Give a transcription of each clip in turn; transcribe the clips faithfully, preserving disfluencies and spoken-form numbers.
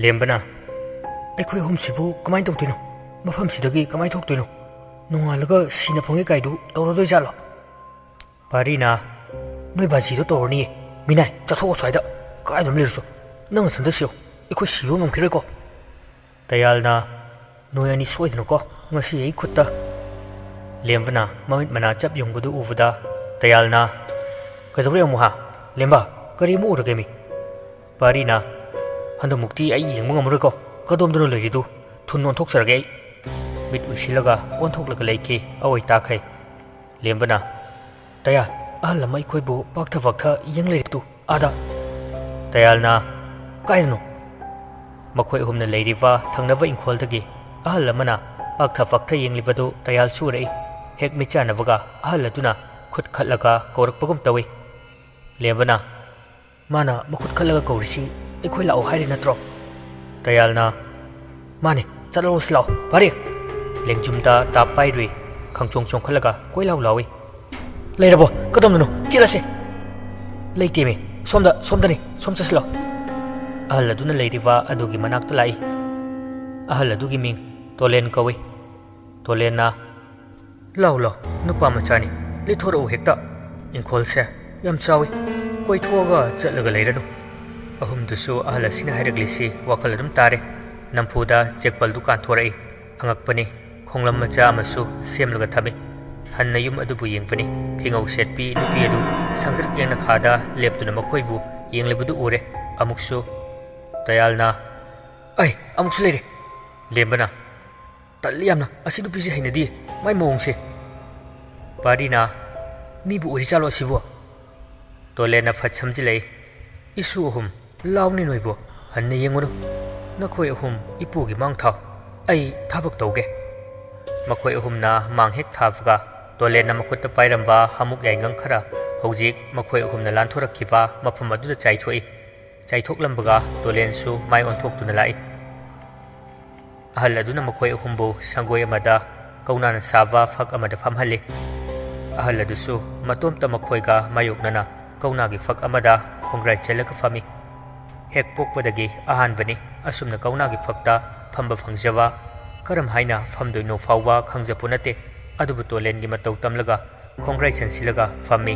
ꯂꯦꯝꯕꯅ, "ꯑꯩꯈꯣꯏ ꯑꯍꯨꯝꯁꯤꯕꯨ ꯀꯃꯥꯏꯅ ꯇꯧꯗꯣꯏꯅꯣ? ꯃꯐꯝꯁꯤꯗꯒꯤ ꯀꯃꯥꯏꯅ ꯊꯣꯛꯇꯣꯏꯅꯣ? ꯅꯣꯡꯉꯥꯜꯂꯒ ꯁꯤꯅ ꯐꯪꯉꯦ ꯀꯥꯏꯗꯨ ꯇꯧꯔꯗꯣꯏꯖꯥꯠꯂꯣ?" ꯄꯥꯔꯤꯅ, "ꯅꯣꯏ ꯕꯥꯖꯤꯗꯣ ꯇꯧꯔꯅꯤꯌꯦ꯫ ꯃꯤꯅꯥꯏ, ꯆꯠꯊꯣꯛꯑꯣ ꯁ꯭ꯋꯥꯏꯗ꯫ ꯀꯥꯏꯗꯅꯣ ꯂꯩꯔꯁꯨ꯫ ꯅꯪ ꯅꯊꯟꯗ ꯁꯤꯌꯣ꯫ ꯑꯩꯈꯣꯏ ꯁꯤꯕ ꯉꯝꯈꯤꯔꯣꯏꯀꯣ꯫" ꯇꯌꯥꯜꯅ, "ꯅꯣꯏ ꯑꯅꯤ ꯁꯣꯏꯗꯅꯀꯣ ꯉꯁꯤ ꯑꯩ ꯈꯨꯠꯇ꯫" ꯂꯦꯝꯕꯅ ꯃꯃꯤꯠ ꯃꯅꯥ ꯆꯞ ꯌꯨꯡꯕꯗꯨ ꯎꯕꯗ ꯇꯌꯥꯜꯅ, "ꯀꯩꯗꯧꯔꯦ ꯑꯃꯨꯛ ꯍꯥ? ꯂꯦꯝꯕ, ꯀꯔꯤ ꯑꯃꯨꯛ ꯎꯔꯒꯦ ꯃꯤ?" ꯄꯥꯔꯤꯅ, "ꯍꯟꯗꯛꯃꯨꯛꯇꯤ ꯑꯩ ꯌꯦꯡꯕ ꯉꯝꯃꯔꯣꯏꯀꯣ꯫ ꯀꯗꯣꯝꯗꯅꯣ ꯂꯩꯔꯤꯗꯨ? ꯊꯨꯟ ꯑꯣꯟꯊꯣꯛꯆꯔꯒꯦ ꯑꯩ꯫" ꯃꯤꯠ ꯎꯏꯁꯤꯜꯂꯒ ꯑꯣꯟꯊꯣꯛꯂꯒ ꯂꯩꯈꯤ ꯑꯋꯣꯏ ꯇꯥꯈꯩ꯫ ꯂꯦꯝꯕꯅ, "ꯇꯌꯥꯜ, ꯑꯍꯜ ꯑꯃ ꯑꯩꯈꯣꯏꯕꯨ ꯄꯥꯛꯊ ꯄꯥꯛꯊ ꯌꯦꯡ ꯂꯩꯔꯤꯗꯨ ꯑꯥꯗ꯫" ꯇꯌꯥꯜꯅ, "ꯀꯥꯏꯗꯅꯣ?" ꯃꯈꯣꯏ ꯑꯍꯨꯝꯅ ꯂꯩꯔꯤꯕ ꯊꯪꯅꯕ ꯏꯪꯈꯣꯜꯗꯒꯤ ꯑꯍꯜ ꯑꯃꯅ ꯄꯥꯛꯊ ꯄꯥꯛꯊ ꯌꯦꯡꯂꯤꯕꯗꯨ ꯇꯌꯥꯜꯁꯨ ꯎꯔꯛꯏ꯫ ꯍꯦꯛ ꯃꯤꯠꯆꯥꯟꯅꯕꯒ ꯑꯍꯜ ꯑꯗꯨꯅ ꯈꯨꯠ ꯈꯠꯂꯒ ꯀꯧꯔꯛꯄꯒꯨꯝ ꯇꯧꯏ꯫ ꯂꯦꯝꯕꯅ, "ꯃꯥꯅ ꯃꯈꯨꯠ ꯈꯠꯂꯒ ꯀꯧꯔꯤꯁꯤ ꯑꯩꯈꯣꯏ ꯂꯥꯛꯑꯣ ꯍꯥꯏꯔꯤ ꯅꯠꯇ꯭ꯔꯣ?" ꯇꯌꯥꯜꯅ, "ꯃꯥꯅꯦ, ꯆꯠꯂꯔꯣꯁꯤ ꯂꯥꯛꯑꯣ, ꯐꯔꯦ꯫" ꯂꯦꯡꯖꯨꯝꯗ ꯇꯥꯞ ꯄꯥꯏꯔꯨꯏ, ꯈꯪꯆꯣꯡ ꯆꯣꯡꯈꯠꯂꯒ ꯀꯣꯏꯂꯥꯎ ꯂꯥꯎꯏ꯫ "ꯂꯩꯔꯕꯣ? ꯀꯗꯣꯝꯗꯅꯣ? ꯆꯦꯜꯂꯁꯦ!" "ꯂꯩꯇꯦꯃꯤ, ꯁꯣꯝꯗ, ꯁꯣꯝꯗꯅꯤ, ꯁꯣꯝ ꯆꯠꯁꯤ ꯂꯥꯛꯑꯣ꯫" ꯑꯍꯜ ꯑꯗꯨꯅ ꯂꯩꯔꯤꯕ ꯑꯗꯨꯒꯤ ꯃꯅꯥꯛꯇ ꯂꯥꯛꯏ꯫ ꯑꯍꯜ ꯑꯗꯨꯒꯤ ꯃꯤꯡ ꯇꯣꯂꯦꯟ ꯀꯧꯏ꯫ ꯇꯣꯂꯦꯟꯅ, "ꯂꯥꯎ, ꯂꯥꯎ, ꯅꯨꯄꯥ ꯃꯆꯥꯅꯤ, ꯂꯤꯊꯣꯔꯛꯎ ꯍꯦꯛꯇ꯫ ꯏꯪꯈꯣꯜꯁꯦ ꯌꯥꯝ ꯆꯥꯎꯏ, ꯀꯣꯏꯊꯣꯛꯑꯒ ꯆꯠꯂꯒ ꯂꯩꯔꯅꯨ꯫" ꯑꯍꯨꯝꯗꯨꯁꯨ ꯑꯍꯜ ꯑꯁꯤꯅ ꯍꯥꯏꯔꯛꯂꯤꯁꯤ ꯋꯥꯈꯜ ꯑꯗꯨꯝ ꯇꯥꯔꯦ꯫ ꯅꯝꯐꯨꯗ ꯆꯦꯛꯄꯜꯗꯨ ꯀꯥꯟꯊꯣꯔꯛꯏ꯫ ꯑꯉꯛꯄꯅꯤ, ꯈꯣꯡꯂꯝ ꯃꯆꯥ ꯑꯃꯁꯨ ꯁꯦꯝꯂꯒ ꯊꯝꯃꯤ꯫ ꯍꯟꯅ ꯌꯨꯝ ꯑꯗꯨꯕꯨ ꯌꯦꯡꯕꯅꯤ꯫ ꯐꯤꯉꯧ ꯁꯦꯠꯄꯤ ꯅꯨꯄꯤ ꯑꯗꯨ ꯁꯪꯇ꯭ꯔꯤꯛ ꯌꯦꯡꯅꯈꯥꯗ ꯂꯦꯞꯇꯨꯅ ꯃꯈꯣꯏꯕꯨ ꯌꯦꯡꯂꯤꯕꯗꯨ ꯎꯔꯦ꯫ ꯑꯃꯨꯛꯁꯨ ꯇꯌꯥꯜꯅ, "ꯑꯩ, ꯑꯃꯨꯛꯁꯨ ꯂꯩꯔꯦ!" ꯂꯦꯝꯕꯅ, "ꯇꯜꯂꯤ ꯌꯥꯝꯅ, ꯑꯁꯤ ꯅꯨꯄꯤꯁꯤ ꯍꯩꯅꯗꯤꯌꯦ, ꯃꯥꯏ ꯃꯑꯣꯡꯁꯦ꯫" ꯄꯥꯔꯤꯅ, "ꯃꯤꯕꯨ ꯑꯣꯏꯔꯤꯖꯥꯠꯂꯣ ꯑꯁꯤꯕꯨ?" ꯇꯣꯂꯦꯟꯅ ꯐꯠ ꯁꯝꯖꯤꯜꯂꯛꯏ꯫ "ꯏꯁꯨ ꯑꯍꯨꯝ, ꯂꯥꯎꯅꯦ ꯅꯣꯏꯕꯨ, ꯍꯟꯅ ꯌꯦꯡꯉꯨꯅꯨ꯫ ꯅꯈꯣꯏ ꯑꯍꯨꯝ ꯏꯄꯨꯒꯤ ꯃꯥꯡ ꯊꯥꯎ, ꯑꯩ ꯊꯕꯛ ꯇꯧꯒꯦ꯫" ꯃꯈꯣꯏ ꯑꯍꯨꯝꯅ ꯃꯥꯡ ꯍꯦꯛ ꯊꯥꯕꯒ ꯇꯣꯂꯦꯟꯅ ꯃꯈꯨꯠꯇ ꯄꯥꯏꯔꯝꯕ ꯍꯥꯃꯨꯛ ꯌꯥꯏꯉꯪ ꯈꯔ ꯍꯧꯖꯤꯛ ꯃꯈꯣꯏ ꯑꯍꯨꯝꯅ ꯂꯥꯟꯊꯣꯔꯛꯈꯤꯕ ꯃꯐꯝ ꯑꯗꯨꯗ ꯆꯥꯏꯊꯣꯛꯏ꯫ ꯆꯥꯏꯊꯣꯛꯂꯝꯕꯒ ꯇꯣꯂꯦꯟꯁꯨ ꯃꯥꯏ ꯑꯣꯟꯊꯣꯛꯇꯨꯅ ꯂꯥꯛꯏ꯫ ꯑꯍꯜ ꯑꯗꯨꯅ ꯃꯈꯣꯏ ꯑꯍꯨꯝꯕꯨ ꯁꯪꯒꯣꯏ ꯑꯃꯗ ꯀꯧꯅꯥꯅ ꯁꯥꯕ ꯐꯛ ꯑꯃꯗ ꯐꯝꯍꯜꯂꯤ꯫ ꯑꯍꯜ ꯑꯗꯨꯁꯨ ꯃꯇꯣꯝꯇ ꯃꯈꯣꯏꯒ ꯃꯥꯌꯣꯛꯅꯅ ꯀꯧꯅꯥꯒꯤ ꯐꯛ ꯑꯃꯗ ꯈꯣꯡꯒ꯭ꯔꯥꯏ ꯆꯜꯂꯒ ꯐꯝꯃꯤ꯫ ꯍꯦꯛ ꯄꯣꯛꯄꯗꯒꯤ ꯑꯍꯥꯟꯕꯅꯤ ꯑꯁꯨꯝꯅ ꯀꯧꯅꯥꯒꯤ ꯐꯛꯇ ꯐꯝꯕ ꯐꯪꯖꯕ꯫ ꯀꯔꯝ ꯍꯥꯏꯅ ꯐꯝꯗꯣꯏꯅꯣ ꯐꯥꯎꯕ ꯈꯪꯖꯄꯣꯠ ꯅꯠꯇꯦ꯫ ꯑꯗꯨꯕꯨ ꯇꯣꯂꯦꯟꯒꯤ ꯃꯇꯧ ꯇꯝꯂꯒ ꯈꯣꯡꯒ꯭ꯔꯥꯏ ꯆꯟꯁꯤꯜꯂꯒ ꯐꯝꯃꯤ꯫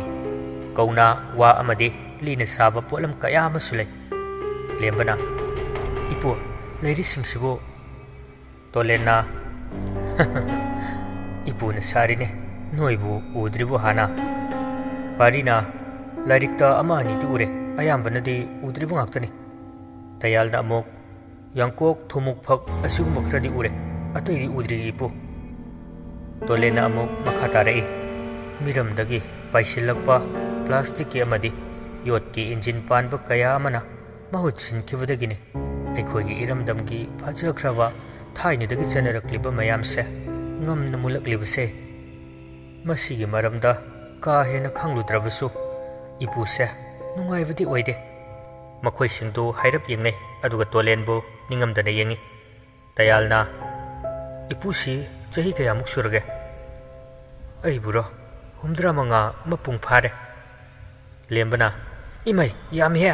ꯀꯧꯅꯥ, ꯋꯥ ꯑꯃꯗꯤ ꯂꯤꯅ ꯁꯥꯕ ꯄꯣꯠꯂꯝ ꯀꯌꯥ ꯑꯃꯁꯨ ꯂꯩ꯫ ꯂꯦꯝꯕꯅ, "ꯏꯄꯨ, ꯂꯩꯔꯤꯁꯤꯡꯁꯤꯕꯨ?" ꯇꯣꯂꯦꯟꯅ, "ꯏꯄꯨꯅ ꯁꯥꯔꯤꯅꯦ, ꯅꯣꯏꯕꯨ ꯎꯗ꯭ꯔꯤꯕꯣ ꯍꯥꯟꯅ?" ꯄꯥꯔꯤꯅ, "ꯂꯥꯏꯔꯤꯛꯇ ꯑꯃ ꯑꯅꯤꯗꯤ ꯎꯔꯦ, ꯑꯌꯥꯝꯕꯅꯗꯤ ꯎꯗ꯭ꯔꯤꯕ ꯉꯥꯛꯇꯅꯤ꯫" ꯇꯌꯥꯜꯅ ꯑꯃꯨꯛ, "ꯌꯥꯡꯀꯣꯛ, ꯊꯨꯝꯃꯣꯛ ꯐꯛ ꯑꯁꯤꯒꯨꯝꯕ ꯈꯔꯗꯤ ꯎꯔꯦ, ꯑꯇꯩꯗꯤ ꯎꯗ꯭ꯔꯤ ꯏꯄꯨ꯫" ꯇꯣꯂꯦꯟꯅ ꯑꯃꯨꯛ ꯃꯈꯥ ꯇꯥꯔꯛꯏ, "ꯃꯤꯔꯝꯗꯒꯤ ꯄꯥꯏꯁꯤꯜꯂꯛꯄ ꯄ꯭ꯂꯥꯁꯇꯤꯛꯀꯤ ꯑꯃꯗꯤ ꯌꯣꯠꯀꯤ ꯏꯟꯖꯤꯟ ꯄꯥꯟꯕ ꯀꯌꯥ ꯑꯃꯅ ꯃꯍꯨꯠ ꯁꯤꯟꯈꯤꯕꯗꯒꯤꯅꯤ ꯑꯩꯈꯣꯏꯒꯤ ꯏꯔꯝꯗꯝꯒꯤ ꯐꯖꯈ꯭ꯔꯕ ꯊꯥꯏꯅꯗꯒꯤ ꯆꯠꯅꯔꯛꯂꯤꯕ ꯃꯌꯥꯝꯁꯦ ꯉꯝꯅ ꯃꯨꯜꯂꯛꯂꯤꯕꯁꯦ꯫ ꯃꯁꯤꯒꯤ ꯃꯔꯝꯗ ꯀꯥ ꯍꯦꯟꯅ ꯈꯪꯂꯨꯗ꯭ꯔꯕꯁꯨ ꯏꯄꯨꯁꯦ ꯅꯨꯡꯉꯥꯏꯕꯗꯤ ꯑꯣꯏꯗꯦ꯫" ꯃꯈꯣꯏꯁꯤꯡꯗꯨ ꯍꯥꯏꯔꯞ ꯌꯦꯡꯅꯩ, ꯑꯗꯨꯒ ꯇꯣꯂꯦꯟꯕꯨ ꯅꯤꯡꯉꯝꯗꯅ ꯌꯦꯡꯉꯤ꯫ ꯇꯌꯥꯜꯅ, "ꯏꯄꯨꯁꯤ ꯆꯍꯤ ꯀꯌꯥꯃꯨꯛ ꯁꯨꯔꯒꯦ?" "ꯑꯩꯕꯨꯔꯣ? ꯍꯨꯝꯗ꯭ꯔꯥ ꯃꯉꯥ ꯃꯄꯨꯡ ꯐꯥꯔꯦ꯫" ꯂꯦꯝꯕꯅ, "ꯏꯃꯩ, ꯌꯥꯝꯃꯤꯍꯦ!"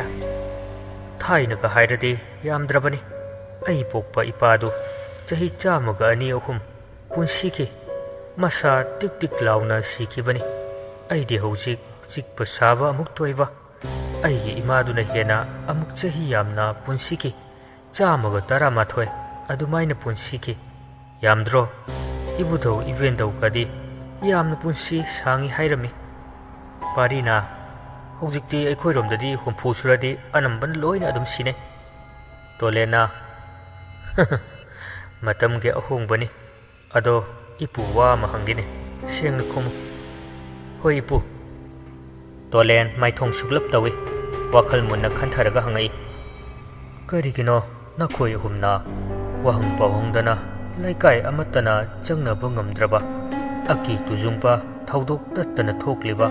"ꯊꯥꯏꯅꯒ ꯍꯥꯏꯔꯗꯤ ꯌꯥꯝꯗ꯭ꯔꯕꯅꯤ꯫ ꯑꯩ ꯄꯣꯛꯄ ꯏꯄꯥꯗꯨ ꯆꯍꯤ ꯆꯥꯝꯃꯒ ꯑꯅꯤ ꯑꯍꯨꯝ ꯄꯨꯟꯁꯤꯈꯤ꯫ ꯃꯁꯥ ꯇꯤꯛ ꯇꯤꯛ ꯂꯥꯎꯅ ꯁꯤꯈꯤꯕꯅꯤ꯫ ꯑꯩꯗꯤ ꯍꯧꯖꯤꯛ ꯆꯤꯛꯄ ꯁꯥꯕ ꯑꯃꯨꯛ ꯇꯣꯏꯕ꯫ ꯑꯩꯒꯤ ꯏꯃꯥꯗꯨꯅ ꯍꯦꯟꯅ ꯑꯃꯨꯛ ꯆꯍꯤ ꯌꯥꯝꯅ ꯄꯨꯟꯁꯤꯈꯤ꯫ ꯆꯥꯝꯃꯒ ꯇꯔꯥꯃꯥꯊꯣꯏ ꯑꯗꯨꯃꯥꯏꯅ ꯄꯨꯟꯁꯤꯈꯤ꯫ ꯌꯥꯝꯗ꯭ꯔꯣ? ꯏꯕꯨꯙꯧ ꯏꯕꯦꯟꯙꯧꯒꯗꯤ ꯌꯥꯝꯅ ꯄꯨꯟꯁꯤ ꯁꯥꯡꯉꯤ ꯍꯥꯏꯔꯝꯃꯤ꯫" ꯄꯥꯔꯤꯅ, "ꯍꯧꯖꯤꯛꯇꯤ ꯑꯩꯈꯣꯏꯔꯣꯝꯗꯗꯤ ꯍꯨꯝꯐꯨ ꯁꯨꯔꯗꯤ ꯑꯅꯝꯕꯅ ꯂꯣꯏꯅ ꯑꯗꯨꯝ ꯁꯤꯅꯩ꯫" ꯇꯣꯂꯦꯟꯅ, "ꯃꯇꯝꯒꯤ ꯑꯍꯣꯡꯕꯅꯤ꯫ ꯑꯗꯣ ꯏꯄꯨ, ꯋꯥ ꯑꯃ ꯍꯪꯒꯦꯅꯦ, ꯁꯦꯡꯅ ꯈꯨꯝꯃꯨ꯫" "ꯍꯣꯏ ꯏꯄꯨ꯫" ꯇꯣꯂꯦꯟ ꯃꯥꯏꯊꯣꯡ ꯁꯨꯛꯂꯞ ꯇꯧꯏ꯫ ꯋꯥꯈꯜ ꯃꯨꯟꯅ ꯈꯟꯊꯔꯒ ꯍꯪꯉꯛꯏ, "ꯀꯔꯤꯒꯤꯅꯣ ꯅꯈꯣꯏ ꯑꯍꯨꯝꯅ ꯋꯥꯍꯪ ꯄꯥꯎꯍꯪꯗꯅ ꯂꯩꯀꯥꯏ ꯑꯃꯠꯇꯅ ꯆꯪꯅꯕ ꯉꯝꯗ꯭ꯔꯕ, ꯑꯀꯤ ꯇꯨꯖꯨꯡꯕ ꯊꯧꯗꯣꯛ ꯇꯠꯇꯅ ꯊꯣꯛꯂꯤꯕ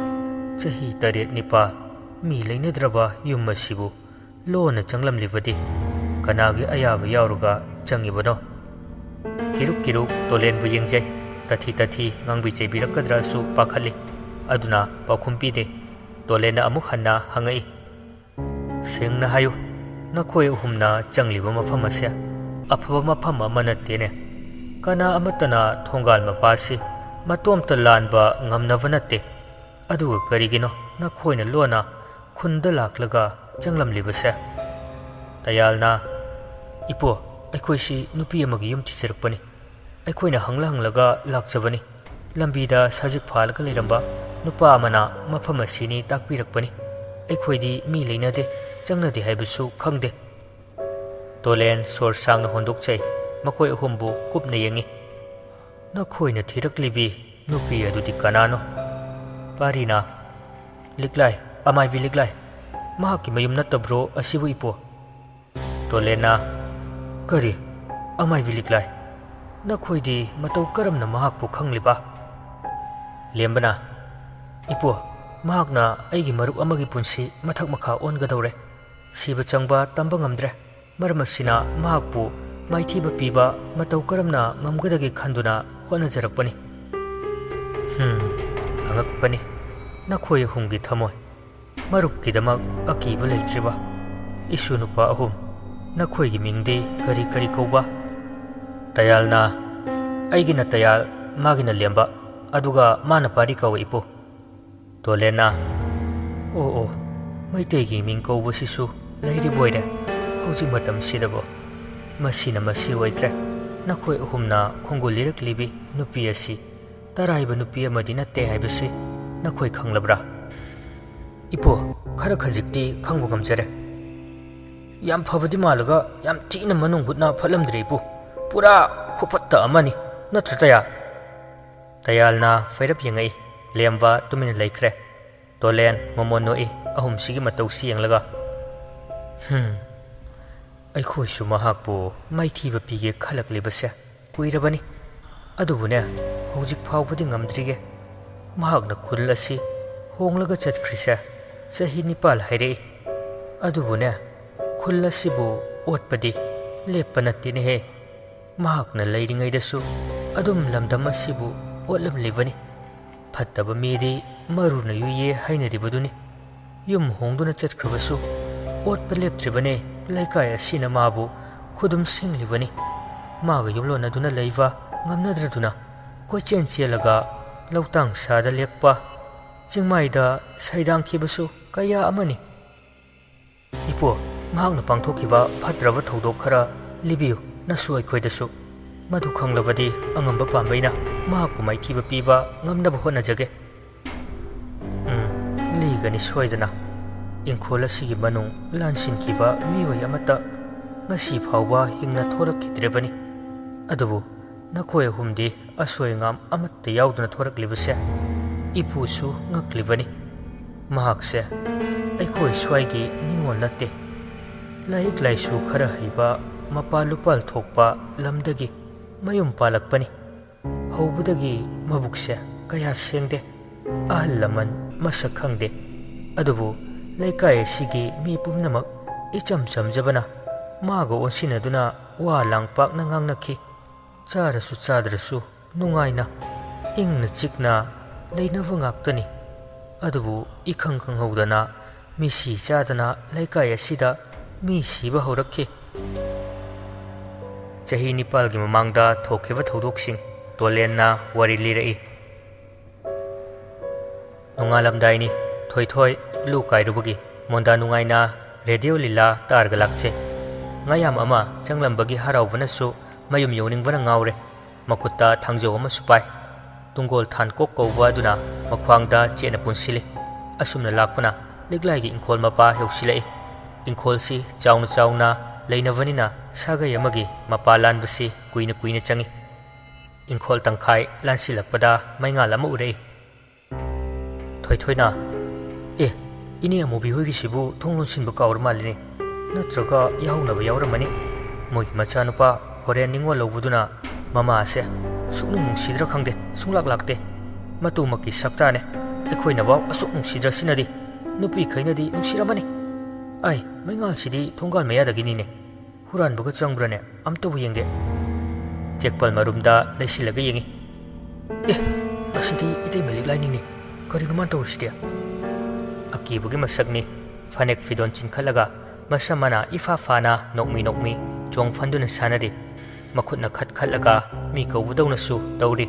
ꯆꯍꯤ ꯇꯔꯦꯠ ꯅꯤꯄꯥꯜ ꯃꯤ ꯂꯩꯅꯗ꯭ꯔꯕ ꯌꯨꯝ ꯑꯁꯤꯕꯨ ꯂꯣꯟꯅ ꯆꯪꯂꯝꯂꯤꯕꯗꯤ? ꯀꯅꯥꯒꯤ ꯑꯌꯥꯕ ꯌꯥꯎꯔꯒ ꯆꯪꯉꯤꯕꯅꯣ?" ꯀꯤꯔꯨꯛ ꯀꯤꯔꯨꯛ ꯇꯣꯂꯦꯟꯕꯨ ꯌꯦꯡꯖꯩ꯫ ꯇꯥꯊꯤ ꯇꯥꯊꯤ ꯉꯥꯡꯕꯤ ꯆꯩꯕꯤꯔꯛꯀꯗ꯭ꯔꯥꯁꯨ ꯄꯥꯈꯠꯂꯤ꯫ ꯑꯗꯨꯅ ꯄꯥꯎꯈꯨꯝ ꯄꯤꯗꯦ꯫ ꯇꯣꯂꯦꯟꯅ ꯑꯃꯨꯛ ꯍꯟꯅ ꯍꯪꯉꯛꯏ, "ꯁꯦꯡꯅ ꯍꯥꯏꯌꯨ, ꯅꯈꯣꯏ ꯑꯍꯨꯝꯅ ꯆꯪꯂꯤꯕ ꯃꯐꯝ ꯑꯁꯦ ꯑꯐꯕ ꯃꯐꯝ ꯑꯃ ꯅꯠꯇꯦꯅꯦ꯫ ꯀꯅꯥ ꯑꯃꯠꯇꯅ ꯊꯣꯡꯒꯥꯜ ꯃꯄꯥꯁꯤ ꯃꯇꯣꯝꯇ ꯂꯥꯟꯕ ꯉꯝꯅꯕ ꯅꯠꯇꯦ꯫ ꯑꯗꯨꯒ ꯀꯔꯤꯒꯤꯅꯣ ꯅꯈꯣꯏꯅ ꯂꯣꯟꯅ ꯈꯨꯟꯗ ꯂꯥꯛꯂꯒ ꯆꯪꯂꯝꯂꯤꯕꯁꯦ? ꯇꯌꯥꯜꯅ, "ꯏꯄꯨ, ꯑꯩꯈꯣꯏꯁꯤ ꯅꯨꯄꯤ ꯑꯃꯒꯤ ꯌꯨꯝ ꯊꯤꯖꯔꯛꯄꯅꯤ꯫ ꯑꯩꯈꯣꯏꯅ ꯍꯪꯂ ꯍꯪꯂꯒ ꯂꯥꯛꯆꯕꯅꯤ꯫ ꯂꯝꯕꯤꯗ ꯁꯖꯤꯛ ꯐꯥꯜꯂꯒ ꯂꯩꯔꯝꯕ ꯅꯨꯄꯥ ꯑꯃꯅ ꯃꯐꯝ ꯑꯁꯤꯅꯤ ꯇꯥꯛꯄꯤꯔꯛꯄꯅꯤ꯫ ꯑꯩꯈꯣꯏꯗꯤ ꯃꯤ ꯂꯩꯅꯗꯦ, ꯆꯪꯅꯗꯦ ꯍꯥꯏꯕꯁꯨ ꯈꯪꯗꯦ꯫" ꯇꯣꯂꯦꯟ ꯁꯣꯔ ꯁꯥꯡꯅ ꯍꯣꯟꯗꯣꯛꯆꯩ꯫ ꯃꯈꯣꯏ ꯑꯍꯨꯝꯕꯨ ꯀꯨꯞꯅ ꯌꯦꯡꯏ꯫ "ꯅꯈꯣꯏꯅ ꯊꯤꯔꯛꯂꯤꯕꯤ ꯅꯨꯄꯤ ꯑꯗꯨꯗꯤ ꯀꯅꯥꯅꯣ?" ꯄꯥꯔꯤꯅ, "ꯂꯤꯛꯂꯥꯏ, ꯑꯃꯥꯏꯕꯤ ꯂꯤꯛꯂꯥꯏ꯫ ꯃꯍꯥꯛꯀꯤ ꯃꯌꯨꯝ ꯅꯠꯇꯕ꯭ꯔꯣ ꯑꯁꯤꯕꯨ, ꯏꯄꯨ?" ꯇꯣꯂꯦꯟꯅ, "ꯀꯔꯤ? ꯑꯃꯥꯏꯕꯤ ꯂꯤꯛꯂꯥꯏ? ꯅꯈꯣꯏꯗꯤ ꯃꯇꯧ ꯀꯔꯝꯅ ꯃꯍꯥꯛꯄꯨ ꯈꯪꯂꯤꯕ?" ꯂꯦꯝꯕꯅ, "ꯏꯄꯨ, ꯃꯍꯥꯛꯅ ꯑꯩꯒꯤ ꯃꯔꯨꯞ ꯑꯃꯒꯤ ꯄꯨꯟꯁꯤ ꯃꯊꯛ ꯃꯈꯥ ꯑꯣꯟꯒꯗꯧꯔꯦ꯫ ꯁꯤꯕ ꯆꯪꯕ ꯇꯝꯕ ꯉꯝꯗ꯭ꯔꯦ꯫ ꯃꯔꯝ ꯑꯁꯤꯅ ꯃꯍꯥꯛꯄꯨ ꯃꯥꯏꯊꯤꯕ ꯄꯤꯕ ꯃꯇꯧ ꯀꯔꯝꯅ ꯉꯝꯒꯗꯒꯦ ꯈꯟꯗꯨꯅ ꯍꯣꯠꯅꯖꯔꯛꯄꯅꯤ꯫" ꯍꯝ, ꯑꯉꯛꯄꯅꯤ꯫ ꯅꯈꯣꯏ ꯑꯍꯨꯝꯒꯤ ꯊꯃꯣꯏ꯫ ꯃꯔꯨꯞꯀꯤꯗꯃꯛ ꯑꯀꯤꯕ ꯂꯩꯇ꯭ꯔꯤꯕ ꯏꯁꯨ ꯅꯨꯄꯥ ꯑꯍꯨꯝ, ꯅꯈꯣꯏꯒꯤ ꯃꯤꯡꯗꯤ ꯀꯔꯤ ꯀꯔꯤ ꯀꯧꯕ? ꯇꯌꯥꯜꯅ, "ꯑꯩꯒꯤꯅ ꯇꯌꯥꯜ, ꯃꯥꯒꯤꯅ ꯂꯦꯝꯕ, ꯑꯗꯨꯒ ꯃꯥꯅ ꯄꯥꯔꯤ ꯀꯧꯏ, ꯏꯄꯨ꯫" ꯇꯣꯂꯦꯟꯅ, "ꯑꯣ ꯑꯣ, ꯃꯩꯇꯩꯒꯤ ꯃꯤꯡ ꯀꯧꯕꯁꯤꯁꯨ ꯂꯩꯔꯤꯕ ꯑꯣꯏꯔꯦ ꯍꯧꯖꯤꯛ ꯃꯇꯝꯁꯤꯗꯕꯨ꯫ ꯃꯁꯤꯅ ꯃꯁꯤ ꯑꯣꯏꯈ꯭ꯔꯦ, ꯅꯈꯣꯏ ꯑꯍꯨꯝꯅ ꯈꯣꯡꯒꯨꯜ ꯂꯤꯔꯛꯂꯤꯕꯤ ꯅꯨꯄꯤ ꯑꯁꯤ ꯇꯔꯥꯏꯕ ꯅꯨꯄꯤ ꯑꯃꯗꯤ ꯅꯠꯇꯦ ꯍꯥꯏꯕꯁꯤ ꯅꯈꯣꯏ ꯈꯪꯂꯕ꯭ꯔꯥ?" "ꯏꯄꯨ, ꯈꯔ ꯈꯖꯤꯛꯇꯤ ꯈꯪꯕ ꯉꯝꯖꯔꯦ꯫" "ꯌꯥꯝ ꯐꯕꯗꯤ ꯃꯥꯜꯂꯒ ꯌꯥꯝ ꯊꯤꯅ ꯃꯅꯨꯡ ꯍꯨꯠꯅ ꯐꯠꯂꯝꯗ꯭ꯔꯦ, ꯏꯄꯨ꯫ ꯄꯨꯔꯥ ꯈꯨꯐꯠꯇ ꯑꯃꯅꯤ, ꯅꯠꯇ꯭ꯔ ꯇꯌꯥꯜ?" ꯇꯌꯥꯜꯅ ꯐꯩꯔꯞ ꯌꯦꯡꯉꯛꯏ꯫ ꯂꯦꯝꯕ ꯇꯨꯃꯤꯟꯅ ꯂꯩꯈ꯭ꯔꯦ꯫ ꯇꯣꯂꯦꯟ ꯃꯃꯣꯟ ꯅꯣꯛꯏ, ꯑꯍꯨꯝꯁꯤꯒꯤ ꯃꯇꯧꯁꯤ ꯌꯦꯡꯂꯒ꯫ "ꯍꯝ, ꯑꯩꯈꯣꯏꯁꯨ ꯃꯍꯥꯛꯄꯨ ꯃꯥꯏꯊꯤꯕ ꯄꯤꯒꯦ ꯈꯜꯂꯛꯂꯤꯕꯁꯦ ꯀꯨꯏꯔꯕꯅꯤ꯫ ꯑꯗꯨꯕꯨꯅꯦ, ꯍꯧꯖꯤꯛ ꯐꯥꯎꯕꯗꯤ ꯉꯝꯗ꯭ꯔꯤꯌꯦ꯫ ꯃꯍꯥꯛꯅ ꯈꯨꯜ ꯑꯁꯤ ꯍꯣꯡꯂꯒ ꯆꯠꯈ꯭ꯔꯤꯁꯦ ꯆꯍꯤ ꯅꯤꯄꯥꯜ ꯍꯥꯏꯔꯛꯏ꯫ ꯑꯗꯨꯕꯨꯅꯦ, ꯈꯨꯜ ꯑꯁꯤꯕꯨ ꯑꯣꯠꯄꯗꯤ ꯂꯦꯞꯄ ꯅꯠꯇꯦꯅꯦꯍꯦ꯫ ꯃꯍꯥꯛꯅ ꯂꯩꯔꯤꯉꯩꯗꯁꯨ ꯑꯗꯨꯝ ꯂꯝꯗꯝ ꯑꯁꯤꯕꯨ ꯑꯣꯠꯂꯝꯂꯤꯕꯅꯤ꯫ ꯐꯠꯇꯕ ꯃꯤꯗꯤ ꯃꯔꯨꯅ ꯌꯨꯏꯌꯦ ꯍꯥꯏꯅꯔꯤꯕꯗꯨꯅꯤ꯫ ꯌꯨꯝ ꯍꯣꯡꯗꯨꯅ ꯆꯠꯈ꯭ꯔꯕꯁꯨ ꯑꯣꯠꯄ ꯂꯦꯞꯇ꯭ꯔꯤꯕꯅꯦ꯫ ꯂꯩꯀꯥꯏ ꯑꯁꯤꯅ ꯃꯥꯕꯨ ꯈꯨꯗꯨꯝ ꯁꯤꯡꯂꯤꯕꯅꯤ꯫ ꯃꯥꯒ ꯌꯨꯝꯂꯣꯟꯅꯗꯨꯅ ꯂꯩꯕ ꯉꯝꯅꯗ꯭ꯔꯗꯨꯅ ꯀꯣꯏꯆꯦꯟ ꯆꯦꯜꯂꯒ ꯂꯧꯇꯥꯡ ꯁꯥꯗ ꯂꯦꯛꯄ ꯆꯤꯡꯃꯥꯏꯗ ꯁꯩꯗꯥꯡꯈꯤꯕꯁꯨ ꯀꯌꯥ ꯑꯃꯅꯤ꯫ ꯏꯄꯨ, ꯃꯍꯥꯛꯅ ꯄꯥꯡꯊꯣꯛꯈꯤꯕ ꯐꯠꯇ꯭ꯔꯕ ꯊꯧꯗꯣꯛ ꯈꯔ ꯂꯤꯕꯤꯌꯨ ꯅꯁꯨ ꯑꯩꯈꯣꯏꯗꯁꯨ꯫ ꯃꯗꯨ ꯈꯪꯂꯕꯗꯤ ꯑꯉꯝꯕ ꯄꯥꯝꯕꯩꯅ ꯃꯍꯥꯛꯄꯨ ꯃꯥꯏꯊꯤꯕ ꯄꯤꯕ ꯉꯝꯅꯕ ꯍꯣꯠꯅꯖꯒꯦ꯫ ꯎꯝ, ꯂꯤꯒꯅꯤ ꯁꯣꯏꯗꯅ꯫ ꯏꯪꯈꯣꯜ ꯑꯁꯤꯒꯤ ꯃꯅꯨꯡ ꯂꯥꯟꯁꯤꯟꯈꯤꯕ ꯃꯤꯑꯣꯏ ꯑꯃꯠꯇ ꯉꯁꯤ ꯐꯥꯎꯕ ꯍꯤꯡꯅ ꯊꯣꯔꯛꯈꯤꯗ꯭ꯔꯤꯕꯅꯤ꯫ ꯑꯗꯨꯕꯨ ꯅꯈꯣꯏ ꯑꯍꯨꯝꯗꯤ ꯑꯁꯣꯏ ꯑꯉꯥꯝ ꯑꯃꯠꯇ ꯌꯥꯎꯗꯅ ꯊꯣꯔꯛꯂꯤꯕꯁꯦ ꯏꯄꯨꯁꯨ ꯉꯛꯂꯤꯕꯅꯤ꯫ ꯃꯍꯥꯛꯁꯦ ꯑꯩꯈꯣꯏ ꯁ꯭ꯋꯥꯏꯒꯤ ꯅꯤꯉꯣꯜ ꯅꯠꯇꯦ꯫ ꯂꯥꯏꯔꯤꯛ ꯂꯥꯏꯁꯨ ꯈꯔ ꯍꯩꯕ, ꯃꯄꯥꯜ ꯂꯨꯄꯥꯜ ꯊꯣꯛꯄ ꯂꯝꯗꯒꯤ ꯃꯌꯨꯝ ꯄꯥꯜꯂꯛꯄꯅꯤ꯫ ꯍꯧꯕꯗꯒꯤ ꯃꯕꯨꯛꯁꯦ ꯀꯌꯥ ꯁꯦꯡꯗꯦ꯫ ꯑꯍꯜ ꯂꯃꯟ ꯃꯁꯛ ꯈꯪꯗꯦ꯫ ꯑꯗꯨꯕꯨ ꯂꯩꯀꯥꯏ ꯑꯁꯤꯒꯤ ꯃꯤ ꯄꯨꯝꯅꯃꯛ ꯏꯆꯝ ꯆꯝꯖꯕꯅ ꯃꯥꯒ ꯑꯣꯟꯁꯤꯟꯅꯗꯨꯅ ꯋꯥ ꯂꯥꯡ ꯄꯥꯛꯅ ꯉꯥꯡꯅꯈꯤ꯫ ꯆꯥꯔꯁꯨ ꯆꯥꯗ꯭ꯔꯁꯨ ꯅꯨꯡꯉꯥꯏꯅ ꯏꯪꯅ ꯆꯤꯛꯅ ꯂꯩꯅꯕ ꯉꯥꯛꯇꯅꯤ꯫ ꯑꯗꯨꯕꯨ ꯏꯈꯪ ꯈꯪꯍꯧꯗꯅ ꯃꯤꯁꯤ ꯆꯥꯗꯅ ꯂꯩꯀꯥꯏ ꯑꯁꯤꯗ ꯃꯤ ꯁꯤꯕ ꯍꯧꯔꯛꯈꯤ꯫ ꯆꯍꯤ ꯅꯤꯄꯥꯜꯒꯤ ꯃꯃꯥꯡꯗ ꯊꯣꯛꯈꯤꯕ ꯊꯧꯗꯣꯛꯁꯤꯡ ꯇꯣꯂꯦꯟꯅ ꯋꯥꯔꯤ ꯂꯤꯔꯛꯏ꯫ ꯅꯣꯡꯉꯥꯜꯂꯝꯗꯥꯏꯅꯤ꯫ ꯊꯣꯏꯊꯣꯏ ꯂꯨ ꯀꯥꯏꯔꯨꯕꯒꯤ ꯃꯣꯟꯗꯥ ꯅꯨꯡꯉꯥꯏꯅ ꯔꯦꯗꯤꯑꯣ ꯂꯤꯂꯥ ꯇꯥꯔꯒ ꯂꯥꯛꯆꯩ꯫ ꯉꯥꯌꯥꯝ ꯑꯃ ꯆꯪꯂꯝꯕꯒꯤ ꯍꯔꯥꯎꯕꯅꯁꯨ ꯃꯌꯨꯝ ꯌꯧꯅꯤꯡꯕꯅ ꯉꯥꯎꯔꯦ꯫ ꯃꯈꯨꯠꯇ ꯊꯥꯡꯖꯧ ꯑꯃꯁꯨ ꯄꯥꯏ꯫ ꯇꯨꯡꯒꯣꯜ ꯊꯥꯟ ꯀꯣꯛ ꯀꯧꯕ ꯑꯗꯨꯅ ꯃꯈ꯭ꯋꯥꯡꯗ ꯆꯦꯠꯅ ꯄꯨꯟꯁꯤꯜꯂꯤ꯫ ꯑꯁꯨꯝꯅ ꯂꯥꯛꯄꯅ ꯂꯤꯛꯂꯥꯏꯒꯤ ꯏꯪꯈꯣꯜ ꯃꯄꯥ ꯌꯧꯁꯤꯜꯂꯛꯏ꯫ ꯏꯪꯈꯣꯜꯁꯤ ꯆꯥꯎꯅ ꯆꯥꯎꯅ ꯂꯩꯅꯕꯅꯤꯅ ꯁꯥꯒꯩ ꯑꯃꯒꯤ ꯃꯄꯥ ꯂꯥꯟꯕꯁꯤ ꯀꯨꯏꯅ ꯀꯨꯏꯅ ꯆꯪꯏ꯫ ꯏꯪꯈꯣꯜ ꯇꯪꯈꯥꯏ ꯂꯥꯟꯁꯤꯜꯂꯛꯄꯗ ꯃꯩꯉꯥꯜ ꯑꯃ ꯎꯔꯛꯏ꯫ ꯊꯣꯏꯊꯣꯏꯅ, "ꯑꯦ, ꯏꯅꯦ ꯑꯃꯨꯕꯤ ꯍꯣꯏꯒꯤꯁꯤꯕꯨ ꯊꯣꯡ ꯂꯣꯟꯁꯤꯟꯕ ꯀꯥꯎꯔ ꯃꯥꯜꯂꯤꯅꯦ꯫ ꯅꯠꯇ꯭ꯔꯒ ꯌꯥꯍꯧꯅꯕ ꯌꯥꯎꯔꯝꯃꯅꯤ꯫ ꯃꯣꯏꯒꯤ ꯃꯆꯥꯅꯨꯄꯥ ꯐꯣꯔꯦꯟ ꯅꯤꯉꯣꯜ ꯂꯧꯕꯗꯨꯅ ꯃꯃꯥꯁꯦ ꯁꯨꯛꯅꯨꯡ ꯅꯨꯡꯁꯤꯗ꯭ꯔꯥ ꯈꯪꯗꯦ, ꯁꯨꯡꯂꯥꯛ ꯂꯥꯛꯇꯦ꯫ ꯃꯇꯨꯃꯛꯀꯤ ꯁꯛꯇꯥꯅꯦ꯫ ꯑꯩꯈꯣꯏꯅꯐꯥꯎ ꯑꯁꯨꯛ ꯅꯨꯡꯁꯤꯗ꯭ꯔꯁꯤꯅꯗꯤ ꯅꯨꯄꯤꯈꯩꯅꯗꯤ ꯅꯨꯡꯁꯤꯔꯝꯃꯅꯤ꯫ ꯑꯩ, ꯃꯩꯉꯥꯜꯁꯤꯗꯤ ꯊꯣꯡꯒꯥꯜ ꯃꯌꯥꯗꯒꯤꯅꯤꯅꯦ꯫ ꯍꯨꯔꯥꯟꯕꯒ ꯆꯪꯕ꯭ꯔꯅꯦ? ꯑꯝꯇꯕꯨ ꯌꯦꯡꯒꯦ꯫" ꯆꯦꯛꯄꯜ ꯃꯔꯨꯝꯗ ꯂꯩꯁꯤꯜꯂꯒ ꯌꯦꯡꯉꯤ꯫ "ꯑꯦ, ꯑꯁꯤꯗꯤ ꯏꯇꯩꯃ ꯂꯤꯛꯂꯥꯏꯅꯤꯅꯦ꯫ ꯀꯔꯤꯅꯣ ꯃꯥꯅ ꯇꯧꯔꯤꯁꯤꯗꯤ?" ꯑꯀꯤꯕꯒꯤ ꯃꯁꯛꯅꯤ꯫ ꯐꯅꯦꯛ ꯐꯤꯗꯣꯟ ꯆꯤꯟꯈꯠꯂꯒ ꯃꯁꯝ ꯃꯅꯥ ꯏꯐꯥ ꯐꯥꯅ ꯅꯣꯛꯃꯤ ꯅꯣꯛꯃꯤ ꯆꯣꯡ ꯐꯟꯗꯨꯅ ꯁꯥꯟꯅꯔꯤ꯫ ꯃꯈꯨꯠꯅ ꯈꯠ ꯈꯠꯂꯒ ꯃꯤ ꯀꯧꯕꯗꯧꯅꯁꯨ ꯇꯧꯔꯤ꯫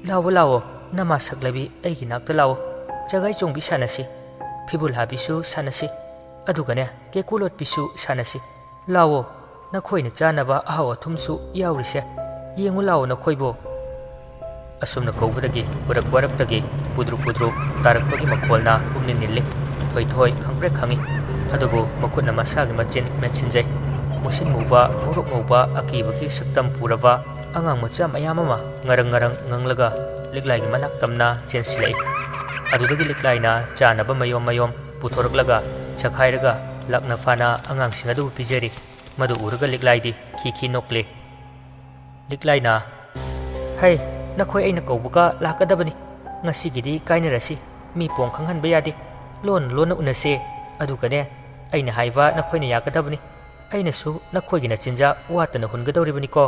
"ꯂꯥꯛꯑꯣ, ꯂꯥꯛꯑꯣ, ꯅꯃꯥ ꯁꯛꯂꯕꯤ, ꯑꯩꯒꯤ ꯅꯥꯛꯇ ꯂꯥꯛꯑꯣ꯫ ꯆꯒꯥꯏ ꯆꯣꯡꯕꯤ ꯁꯥꯟꯅꯁꯤ, ꯐꯤꯕꯨꯜ ꯍꯥꯕꯤꯁꯨ ꯁꯥꯟꯅꯁꯤ, ꯑꯗꯨꯒꯅꯦ, ꯀꯦꯀꯨ ꯂꯣꯠꯄꯤꯁꯨ ꯁꯥꯟꯅꯁꯤ꯫ ꯂꯥꯛꯑꯣ, ꯅꯈꯣꯏꯅ ꯆꯥꯅꯕ ꯑꯍꯥꯎ ꯑꯊꯨꯝꯁꯨ ꯌꯥꯎꯔꯤꯁꯦ꯫ ꯌꯦꯡꯉꯨ ꯂꯥꯛꯑꯣ ꯅꯈꯣꯏꯕꯨ"꯫ ꯑꯁꯨꯝꯅ ꯀꯧꯕꯗꯒꯤ ꯎꯔꯛ ꯋꯥꯔꯛꯇꯒꯤ ꯄꯨꯗ꯭ꯔꯨ ꯄꯨꯗ꯭ꯔꯨ ꯇꯥꯔꯛꯄꯒꯤ ꯃꯈꯣꯜꯅ ꯄꯨꯝꯅꯤꯟ ꯅꯤꯜꯂꯤ꯫ ꯊꯣꯏꯊꯣꯏ ꯈꯪꯄ꯭ꯔꯦꯛ ꯈꯪꯏ꯫ ꯑꯗꯨꯕꯨ ꯃꯈꯨꯠꯅ ꯃꯁꯥꯒꯤ ꯃꯆꯤꯟ ꯃꯦꯠꯁꯤꯟꯖꯩ꯫ ꯃꯨꯁꯤꯟ ꯃꯨꯕ, ꯉꯧꯔꯣꯛ ꯉꯧꯕ, ꯑꯀꯤꯕꯒꯤ ꯁꯛꯇꯝ ꯄꯨꯔꯕ ꯑꯉꯥꯡ ꯃꯆꯥ ꯃꯌꯥꯝ ꯑꯃ ꯉꯔꯪ ꯉꯔꯪ ꯉꯪꯂꯒ ꯂꯤꯛꯂꯥꯏꯒꯤ ꯃꯅꯥꯛ ꯇꯝꯅ ꯆꯦꯟꯁꯤꯜꯂꯛꯏ꯫ ꯑꯗꯨꯗꯒꯤ ꯂꯤꯛꯂꯥꯏꯅ ꯆꯥꯅꯕ ꯃꯌꯣꯝ ꯃꯌꯣꯝ ꯄꯨꯊꯣꯔꯛꯂꯒ ꯆꯈꯥꯏꯔꯒ ꯂꯥꯛꯅ ꯐꯥꯅ ꯑꯉꯥꯡꯁꯤꯡ ꯑꯗꯨꯕꯨ ꯄꯤꯖꯔꯤ꯫ ꯃꯗꯨ ꯎꯔꯒ ꯂꯤꯛꯂꯥꯏꯗꯤ ꯈꯤ ꯈꯤ ꯅꯣꯛꯂꯤ꯫ ꯂꯤꯛꯂꯥꯏꯅ, "ꯍꯩ, ꯅꯈꯣꯏ ꯑꯩꯅ ꯀꯧꯕꯒ ꯂꯥꯛꯀꯗꯕꯅꯤ꯫ ꯉꯁꯤꯒꯤꯗꯤ ꯀꯥꯏꯅꯔꯁꯤ꯫ ꯃꯤ ꯄꯣꯡ ꯈꯪꯍꯟꯕ ꯌꯥꯗꯦ꯫ ꯂꯣꯟꯅ ꯂꯣꯟꯅ ꯎꯅꯁꯦ꯫ ꯑꯗꯨꯒꯅꯦ, ꯑꯩꯅ ꯍꯥꯏꯕ ꯅꯈꯣꯏꯅ ꯌꯥꯒꯗꯕꯅꯤ꯫ ꯑꯩꯅꯁꯨ ꯅꯈꯣꯏꯒꯤ ꯅꯆꯤꯟꯖꯥꯛ ꯋꯥꯠꯇꯅ ꯍꯨꯟꯒꯗꯧꯔꯤꯕꯅꯤꯀꯣ"꯫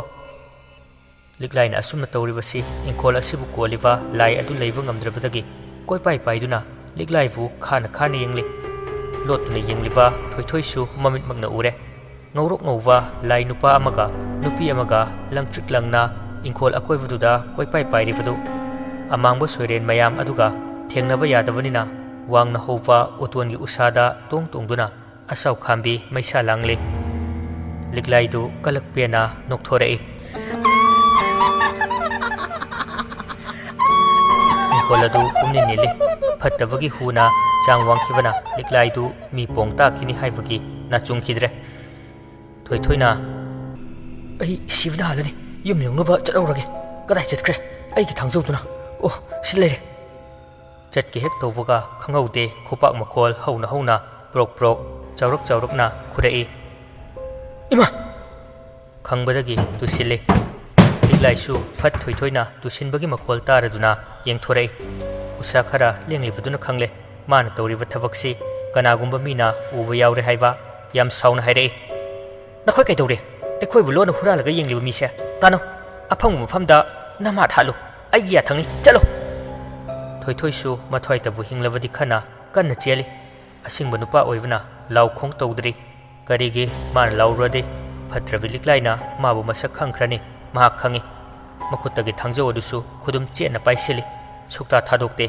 ꯂꯤꯛꯂꯥꯏꯅ ꯑꯁꯨꯝꯅ ꯇꯧꯔꯤꯕꯁꯤ ꯏꯪꯈꯣꯜ ꯑꯁꯤꯕꯨ ꯀꯣꯜꯂꯤꯕ ꯂꯥꯏ ꯑꯗꯨ ꯂꯩꯕ ꯉꯝꯗ꯭ꯔꯕꯗꯒꯤ ꯀꯣꯏꯄꯥꯏ ꯄꯥꯏꯗꯨꯅ ꯂꯤꯛꯂꯥꯏꯕꯨ ꯈꯥꯅ ꯈꯥꯅ ꯌꯦꯡꯂꯤ꯫ ꯂꯣꯠꯇꯨꯅ ꯌꯦꯡꯂꯤꯕ ꯊꯣꯏꯊꯣꯏꯁꯨ ꯃꯃꯤꯠꯃꯛꯅ ꯎꯔꯦ꯫ ꯉꯧꯔꯣꯛ ꯉꯧꯕ ꯂꯥꯏ ꯅꯨꯄꯥ ꯑꯃꯒ ꯅꯨꯄꯤ ꯑꯃꯒ ꯂꯪꯇ꯭ꯔꯤꯛ ꯂꯪꯅ ꯏꯪꯈꯣꯜ ꯑꯀꯣꯏꯕꯗꯨꯗ ꯀꯣꯏꯄꯥꯏ ꯄꯥꯏꯔꯤꯕꯗꯨ꯫ ꯑꯃꯥꯡꯕ ꯁꯣꯏꯔꯦꯟ ꯃꯌꯥꯝ ꯑꯗꯨꯒ ꯊꯦꯡꯅꯕ ꯌꯥꯗꯕꯅꯤꯅ ꯋꯥꯡꯅ ꯍꯧꯕ ꯎꯇꯣꯟꯒꯤ ꯎꯁꯥꯗ ꯇꯣꯡ ꯇꯣꯡꯗꯨꯅ ꯑꯁꯥꯎ ꯈꯥꯝꯕꯤ ꯃꯩꯁꯥ ꯂꯥꯡꯂꯤ꯫ ꯂꯤꯛꯂꯥꯏꯗꯨ ꯀꯂꯛ ꯄꯦꯟꯅ ꯅꯣꯛꯊꯣꯔꯛꯏ꯫ ꯏꯪꯈꯣꯜ ꯑꯗꯨ ꯄꯨꯝꯅꯤꯟ ꯅꯤꯜꯂꯤ꯫ ꯐꯠꯇꯕꯒꯤ ꯍꯨꯅ ꯆꯥꯡ ꯋꯥꯡꯈꯤꯕꯅ ꯂꯤꯛꯂꯥꯏꯗꯨ ꯃꯤ ꯄꯣꯡ ꯇꯥꯈꯤꯅꯤ ꯍꯥꯏꯕꯒꯤ ꯅꯥꯆꯨꯡꯈꯤꯗ꯭ꯔꯦ꯫ ꯊꯣꯏꯊꯣꯏꯅ, "ꯑꯩ ꯁꯤꯕꯅ ꯍꯥꯜꯂꯅꯤ꯫ ꯌꯨꯝ ꯌꯧꯅꯕ ꯆꯠꯍꯧꯔꯒꯦ꯫ ꯀꯗꯥꯏ ꯆꯠꯈ꯭ꯔꯦ ꯑꯩꯒꯤ ꯊꯥꯡꯖꯧꯗꯨꯅ? ꯑꯣ, ꯁꯤ ꯂꯩꯔꯦ"꯫ ꯆꯠꯀꯦ ꯍꯦꯛ ꯇꯧꯕꯒ ꯈꯪꯍꯧꯗꯦ ꯈꯨꯄꯥꯛ ꯃꯈꯣꯜ ꯍꯧꯅ ꯍꯧꯅ ꯄ꯭ꯔꯣꯛ ꯄ꯭ꯔꯣꯛ, ꯆꯥꯎꯔꯛ ꯆꯥꯎꯔꯛꯅ ꯈꯨꯔꯛꯏ꯫ "ꯏꯃꯥ!" ꯈꯪꯕꯗꯒꯤ ꯇꯨꯁꯤꯜꯂꯤ꯫ ꯂꯤꯛꯂꯥꯏꯁꯨ ꯐꯠ ꯊꯣꯏꯊꯣꯏꯅ ꯇꯨꯁꯤꯟꯕꯒꯤ ꯃꯈꯣꯜ ꯇꯥꯔꯗꯨꯅ ꯌꯦꯡꯊꯣꯔꯛꯏ꯫ ꯎꯁꯥ ꯈꯔ ꯂꯦꯡꯂꯤꯕꯗꯨꯅ ꯈꯪꯂꯦ꯫ ꯃꯥꯅ ꯇꯧꯔꯤꯕ ꯊꯕꯛꯁꯤ ꯀꯅꯥꯒꯨꯝꯕ ꯃꯤꯅ ꯎꯕ ꯌꯥꯎꯔꯦ ꯍꯥꯏꯕ꯫ ꯌꯥꯝ ꯁꯥꯎꯅ ꯍꯥꯏꯔꯛꯏ, "ꯅꯈꯣꯏ ꯀꯩꯗꯧꯔꯦ? ꯑꯩꯈꯣꯏꯕꯨ ꯂꯣꯟꯅ ꯍꯨꯔꯥꯜꯂꯒ ꯌꯦꯡꯂꯤꯕ ꯃꯤꯁꯦ? ꯇꯥꯅꯧ, ꯑꯐꯪꯕ ꯃꯐꯝꯗ ꯅꯃꯥꯠ ꯍꯥꯠꯂꯨ꯫ ꯑꯩꯒꯤ ꯌꯥꯊꯪꯅꯤ, ꯆꯠꯂꯨ!" ꯊꯣꯏꯊꯣꯏꯁꯨ ꯃꯊ꯭ꯋꯥꯏꯇꯕꯨ ꯍꯤꯡꯂꯕꯗꯤ ꯈꯅ ꯀꯟꯅ ꯆꯦꯜꯂꯤ꯫ ꯑꯁꯤꯡꯕ ꯅꯨꯄꯥ ꯑꯣꯏꯕꯅ ꯂꯥꯎ ꯈꯣꯡ ꯇꯧꯗ꯭ꯔꯤ꯫ ꯀꯔꯤꯒꯤ ꯃꯥꯅ ꯂꯥꯎꯔꯨꯔꯗꯤ ꯐꯠꯇ꯭ꯔꯕꯤ ꯂꯤꯛꯂꯥꯏꯅ ꯃꯥꯕꯨ ꯃꯁꯛ ꯈꯪꯈ꯭ꯔꯅꯤ꯫ ꯃꯍꯥꯛ ꯈꯪꯏ꯫ ꯃꯈꯨꯠꯇꯒꯤ ꯊꯥꯡꯖꯧ ꯑꯗꯨꯁꯨ ꯈꯨꯗꯨꯝ ꯆꯦꯠꯅ ꯄꯥꯏꯁꯤꯜꯂꯤ꯫ ꯁꯨꯛꯊꯥ ꯊꯥꯗꯣꯛꯇꯦ꯫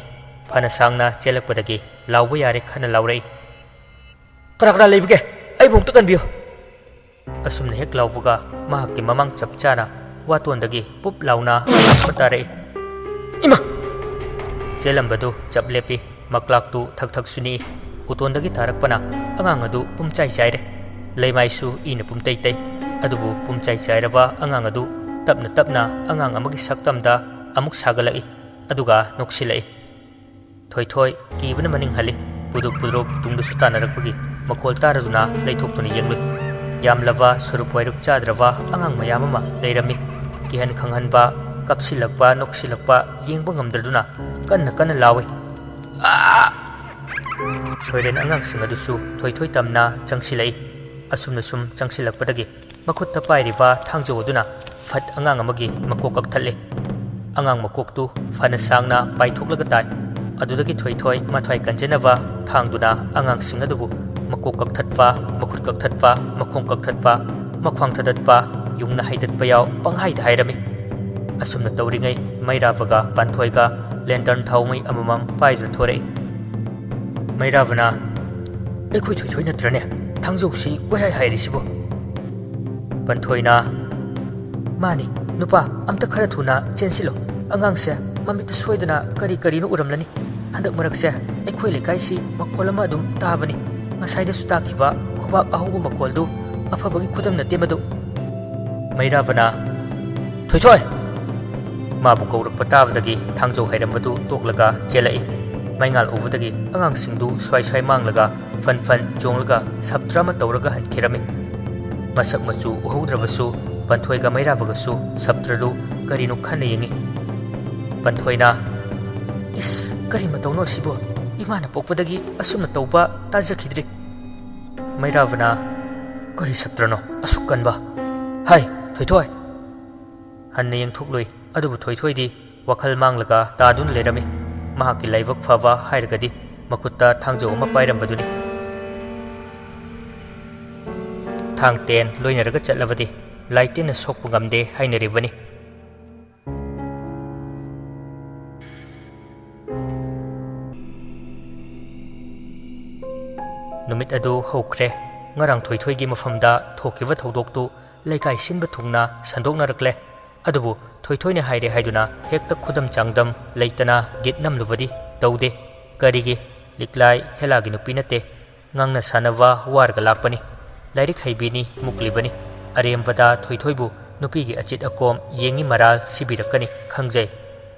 ꯐꯅ ꯁꯥꯡꯅ ꯆꯦꯜꯂꯛꯄꯗꯒꯤ ꯂꯥꯎꯕ ꯌꯥꯔꯦ ꯈꯟꯅ ꯂꯥꯎꯔꯛꯏ꯫ "ꯀꯅꯥ ꯀꯅꯥ ꯂꯩꯕꯒꯦ? ꯑꯩꯕꯨ ꯑꯃꯨꯛꯇ ꯀꯟꯕꯤꯌꯨ!" ꯑꯁꯨꯝꯅ ꯍꯦꯛ ꯂꯥꯎꯕꯒ ꯃꯍꯥꯛꯀꯤ ꯃꯃꯥꯡ ꯆꯞ ꯆꯥꯅ ꯋꯥꯇꯣꯟꯗꯒꯤ ꯄꯨꯞ ꯂꯥꯎꯅ ꯑꯉꯥꯡ ꯑꯃ ꯇꯥꯔꯛꯏ꯫ "ꯏꯃꯥ!" ꯆꯦꯜꯂꯝꯕꯗꯨ ꯆꯞ ꯂꯦꯞꯄꯤ꯫ ꯃꯀ꯭ꯂꯥꯛꯇꯨ ꯊꯛ ꯊꯛ ꯁꯨꯅꯤꯛꯏ꯫ ꯎꯇꯣꯟꯗꯒꯤ ꯇꯥꯔꯛꯄꯅ ꯑꯉꯥꯡ ꯑꯗꯨ ꯄꯨꯝꯆꯥꯏ ꯆꯥꯏꯔꯦ꯫ ꯂꯩꯃꯥꯏꯁꯨ ꯏꯅ ꯄꯨꯝꯇꯩ ꯇꯩ꯫ ꯑꯗꯨꯕꯨ ꯄꯨꯝꯆꯥꯏ ꯆꯥꯏꯔꯕ ꯑꯉꯥꯡ ꯑꯗꯨ ꯇꯞꯅ ꯇꯞꯅ ꯑꯉꯥꯡ ꯑꯃꯒꯤ ꯁꯛꯇꯝꯗ ꯑꯃꯨꯛ ꯁꯥꯒꯠꯂꯛꯏ꯫ ꯑꯗꯨꯒ ꯅꯣꯛꯁꯤꯜꯂꯛꯏ꯫ ꯊꯣꯏꯊꯣꯏ ꯀꯤꯕꯅ ꯃꯅꯤꯡ ꯍꯜꯂꯤ꯫ ꯄꯨꯗꯨꯞ ꯄꯨꯗ꯭ꯔꯨꯞ ꯇꯨꯡꯗꯁꯨ ꯇꯥꯟꯅꯔꯛꯄꯒꯤ ꯃꯈꯣꯜ ꯇꯥꯔꯗꯨꯅ ꯂꯩꯊꯣꯛꯇꯨꯅ ꯌꯦꯡꯂꯨꯏ꯫ ꯌꯥꯝꯂꯕ ꯁꯨꯔꯨꯞ ꯋꯥꯏꯔꯨꯞ ꯆꯥꯗ꯭ꯔꯕ ꯑꯉꯥꯡ ꯃꯌꯥꯝ ꯑꯃ ꯂꯩꯔꯝꯃꯤ꯫ ꯀꯤꯍꯟ ꯈꯪꯍꯟꯕ, ꯀꯞꯁꯤꯜꯂꯛꯄ, ꯅꯣꯛꯁꯤꯜꯂꯛꯄ ꯌꯦꯡꯕ ꯉꯝꯗ꯭ꯔꯗꯨꯅ ꯀꯟꯅ ꯀꯟꯅ ꯂꯥꯎꯏ꯫ "ꯑꯥ!" ꯁꯣꯏꯔꯦꯟ ꯑꯉꯥꯡꯁꯤꯡ ꯑꯗꯨꯁꯨ ꯊꯣꯏꯊꯣꯏ ꯇꯝꯅ ꯆꯪꯁꯤꯜꯂꯛꯏ꯫ ꯑꯁꯨꯝꯅ ꯁꯨꯝ ꯆꯪꯁꯤꯜꯂꯛꯄꯗꯒꯤ ꯃꯈꯨꯠꯇ ꯄꯥꯏꯔꯤꯕ ꯊꯥꯡꯖꯧ ꯑꯗꯨꯅ ꯐꯠ ꯑꯉꯥꯡ ꯑꯃꯒꯤ ꯃꯀꯣꯛ ꯀꯛꯊꯠꯂꯦ꯫ ꯑꯉꯥꯡ ꯃꯀꯣꯛꯇꯨ ꯐꯅ ꯁꯥꯡꯅ ꯄꯥꯏꯊꯣꯛꯂꯒ ꯇꯥꯏ꯫ ꯑꯗꯨꯗꯒꯤ ꯊꯣꯏꯊꯣꯏ ꯃꯊ꯭ꯋꯥꯏ ꯀꯟꯖꯅꯕ ꯊꯥꯡꯗꯨꯅ ꯑꯉꯥꯡꯁꯤꯡ ꯑꯗꯨꯕꯨ ꯃꯀꯣꯛ ꯀꯛꯊꯠꯄ, ꯃꯈꯨꯠ ꯀꯛꯊꯠꯄ, ꯃꯈꯣꯡ ꯀꯛꯊꯠꯄ, ꯃꯈ꯭ꯋꯥꯡ ꯊꯗꯠꯄ, ꯌꯨꯡꯅ ꯍꯩꯗꯠꯄ ꯌꯥꯎ ꯄꯪꯍꯥꯏꯗ ꯍꯥꯏꯔꯝꯃꯤ꯫ ꯑꯁꯨꯝꯅ ꯇꯧꯔꯤꯉꯩ ꯃꯩꯔꯥꯕꯒ ꯄꯥꯟꯊꯣꯏꯒ ꯂꯦꯟꯇꯔꯟ ꯊꯥꯎꯃꯩ ꯑꯃꯃꯝ ꯄꯥꯏꯗꯨꯅ ꯊꯣꯔꯛꯏ꯫ ꯃꯩꯔꯥꯕꯅ, "ꯑꯩꯈꯣꯏ ꯊꯣꯏꯊꯣꯏ ꯅꯠꯇ꯭ꯔꯅꯦ ꯊꯥꯡꯖꯧꯁꯤ ꯀꯣꯏꯍꯥꯏ ꯍꯥꯏꯔꯤꯁꯤꯕꯣ?" ꯄꯟꯊꯣꯏꯅ, "ꯃꯥꯅꯤ, ꯅꯨꯄꯥ, ꯑꯝꯇ ꯈꯔ ꯊꯨꯅ ꯆꯦꯟꯁꯤꯜꯂꯣ꯫ ꯑꯉꯥꯡꯁꯦ ꯃꯃꯤꯠꯇ ꯁꯣꯏꯗꯅ ꯀꯔꯤ ꯀꯔꯤꯅꯣ ꯎꯔꯝꯂꯅꯤ꯫ ꯍꯟꯗꯛ ꯃꯔꯛꯁꯦ ꯑꯩꯈꯣꯏ ꯂꯩꯀꯥꯏꯁꯤ ꯃꯈꯣꯜ ꯑꯃ ꯑꯗꯨꯝ ꯇꯥꯕꯅꯤ꯫ ꯉꯁꯥꯏꯗꯁꯨ ꯇꯥꯈꯤꯕ ꯈꯨꯕꯥꯛ ꯑꯍꯧꯕ ꯃꯈꯣꯜꯗꯨ ꯑꯐꯕꯒꯤ ꯈꯨꯗꯝ ꯅꯠꯇꯦ ꯃꯗꯨ꯫" ꯃꯩꯔꯥꯕꯅ, "ꯊꯣꯏꯊꯣꯏ!" ꯃꯥꯕꯨ ꯀꯧꯔꯛꯄ ꯇꯥꯕꯗꯒꯤ ꯊꯥꯡꯖꯧ ꯍꯩꯔꯝꯕꯗꯨ ꯇꯣꯛꯂꯒ ꯆꯦꯜꯂꯛꯏ꯫ ꯃꯩꯉꯥꯜ ꯎꯕꯗꯒꯤ ꯑꯉꯥꯡꯁꯤꯡꯗꯨ ꯁ꯭ꯋꯥꯏ ꯁ꯭ꯋꯥꯏ ꯃꯥꯡꯂꯒ ꯐꯟ ꯐꯟ ꯆꯣꯡꯂꯒ ꯁꯞꯇ꯭ꯔ ꯑꯃ ꯇꯧꯔꯒ ꯍꯟꯈꯤꯔꯝꯃꯤ꯫ ꯃꯁꯛ ꯃꯆꯨ ꯎꯍꯧꯗ꯭ꯔꯕꯁꯨ ꯄꯟꯊꯣꯏꯒ ꯃꯩꯔꯥꯕꯒꯁꯨ ꯁꯞꯇ꯭ꯔꯗꯨ ꯀꯔꯤꯅꯣ ꯈꯟꯅ ꯌꯦꯡꯉꯤ꯫ ꯄꯟꯊꯣꯏꯅ, "ꯏꯁ, ꯀꯔꯤ ꯃꯇꯧꯅꯣ ꯑꯁꯤꯕꯨ? ꯏꯃꯥꯅ ꯄꯣꯛꯄꯗꯒꯤ ꯑꯁꯨꯝꯅ ꯇꯧꯕ ꯇꯥꯖꯈꯤꯗ꯭ꯔꯤ꯫" ꯃꯩꯔꯥꯕꯅ, "ꯀꯔꯤ ꯁꯞꯇ꯭ꯔꯅꯣ ꯑꯁꯨꯛ ꯀꯟꯕ? ꯍꯥꯏ, ꯊꯣꯏꯊꯣꯏ!" ꯍꯟꯅ ꯌꯦꯡꯊꯣꯛꯂꯨꯏ꯫ ꯑꯗꯨꯕꯨ ꯊꯣꯏꯊꯣꯏꯗꯤ ꯋꯥꯈꯜ ꯃꯥꯡꯂꯒ ꯇꯥꯗꯨꯅ ꯂꯩꯔꯝꯃꯤ꯫ ꯃꯍꯥꯛꯀꯤ ꯂꯥꯏꯕꯛ ꯐꯕ ꯍꯥꯏꯔꯒꯗꯤ ꯃꯈꯨꯠꯇ ꯊꯥꯡꯖꯧ ꯑꯃ ꯄꯥꯏꯔꯝꯕꯗꯨꯅꯤ꯫ ꯊꯥꯡ ꯇꯦꯟ ꯂꯣꯏꯅꯔꯒ ꯆꯠꯂꯕꯗꯤ ꯂꯥꯏ ꯇꯤꯟꯅ ꯁꯣꯛꯄ ꯉꯝꯗꯦ ꯍꯥꯏꯅꯔꯤꯕꯅꯤ꯫ ꯅꯨꯃꯤꯠ ꯑꯗꯨ ꯍꯧꯈ꯭ꯔꯦ꯫ ꯉꯔꯥꯡ ꯊꯣꯏꯊꯣꯏꯒꯤ ꯃꯐꯝꯗ ꯊꯣꯛꯈꯤꯕ ꯊꯧꯗꯣꯛꯇꯨ ꯂꯩꯀꯥꯏ ꯁꯤꯟꯕ ꯊꯨꯡꯅ ꯁꯟꯗꯣꯛꯅꯔꯛꯂꯦ꯫ ꯑꯗꯨꯕꯨ ꯊꯣꯏꯊꯣꯏꯅ ꯍꯥꯏꯔꯦ ꯍꯥꯏꯗꯨꯅ ꯍꯦꯛꯇ ꯈꯨꯗꯝ ꯆꯥꯡꯗꯝ ꯂꯩꯇꯅ ꯒꯤꯠ ꯅꯝꯂꯨꯕꯗꯤ ꯇꯧꯗꯦ꯫ ꯀꯔꯤꯒꯤ? ꯂꯤꯛꯂꯥꯏ ꯍꯦꯂꯥꯒꯤ ꯅꯨꯄꯤ ꯅꯠꯇꯦ꯫ ꯉꯥꯡꯅ ꯁꯥꯟꯅꯕ ꯋꯥꯔꯒ ꯂꯥꯛꯄꯅꯤ꯫ ꯂꯥꯏꯔꯤꯛ ꯍꯩꯕꯤꯅꯤ, ꯃꯨꯛꯂꯤꯕꯅꯤ꯫ ꯑꯔꯦꯝꯕꯗ ꯊꯣꯏꯊꯣꯏꯕꯨ ꯅꯨꯄꯤꯒꯤ ꯑꯆꯤꯠ ꯑꯀꯣꯝ ꯌꯦꯡꯉꯤ ꯃꯔꯥꯜ ꯁꯤꯕꯤꯔꯛꯀꯅꯤ ꯈꯪꯖꯩ꯫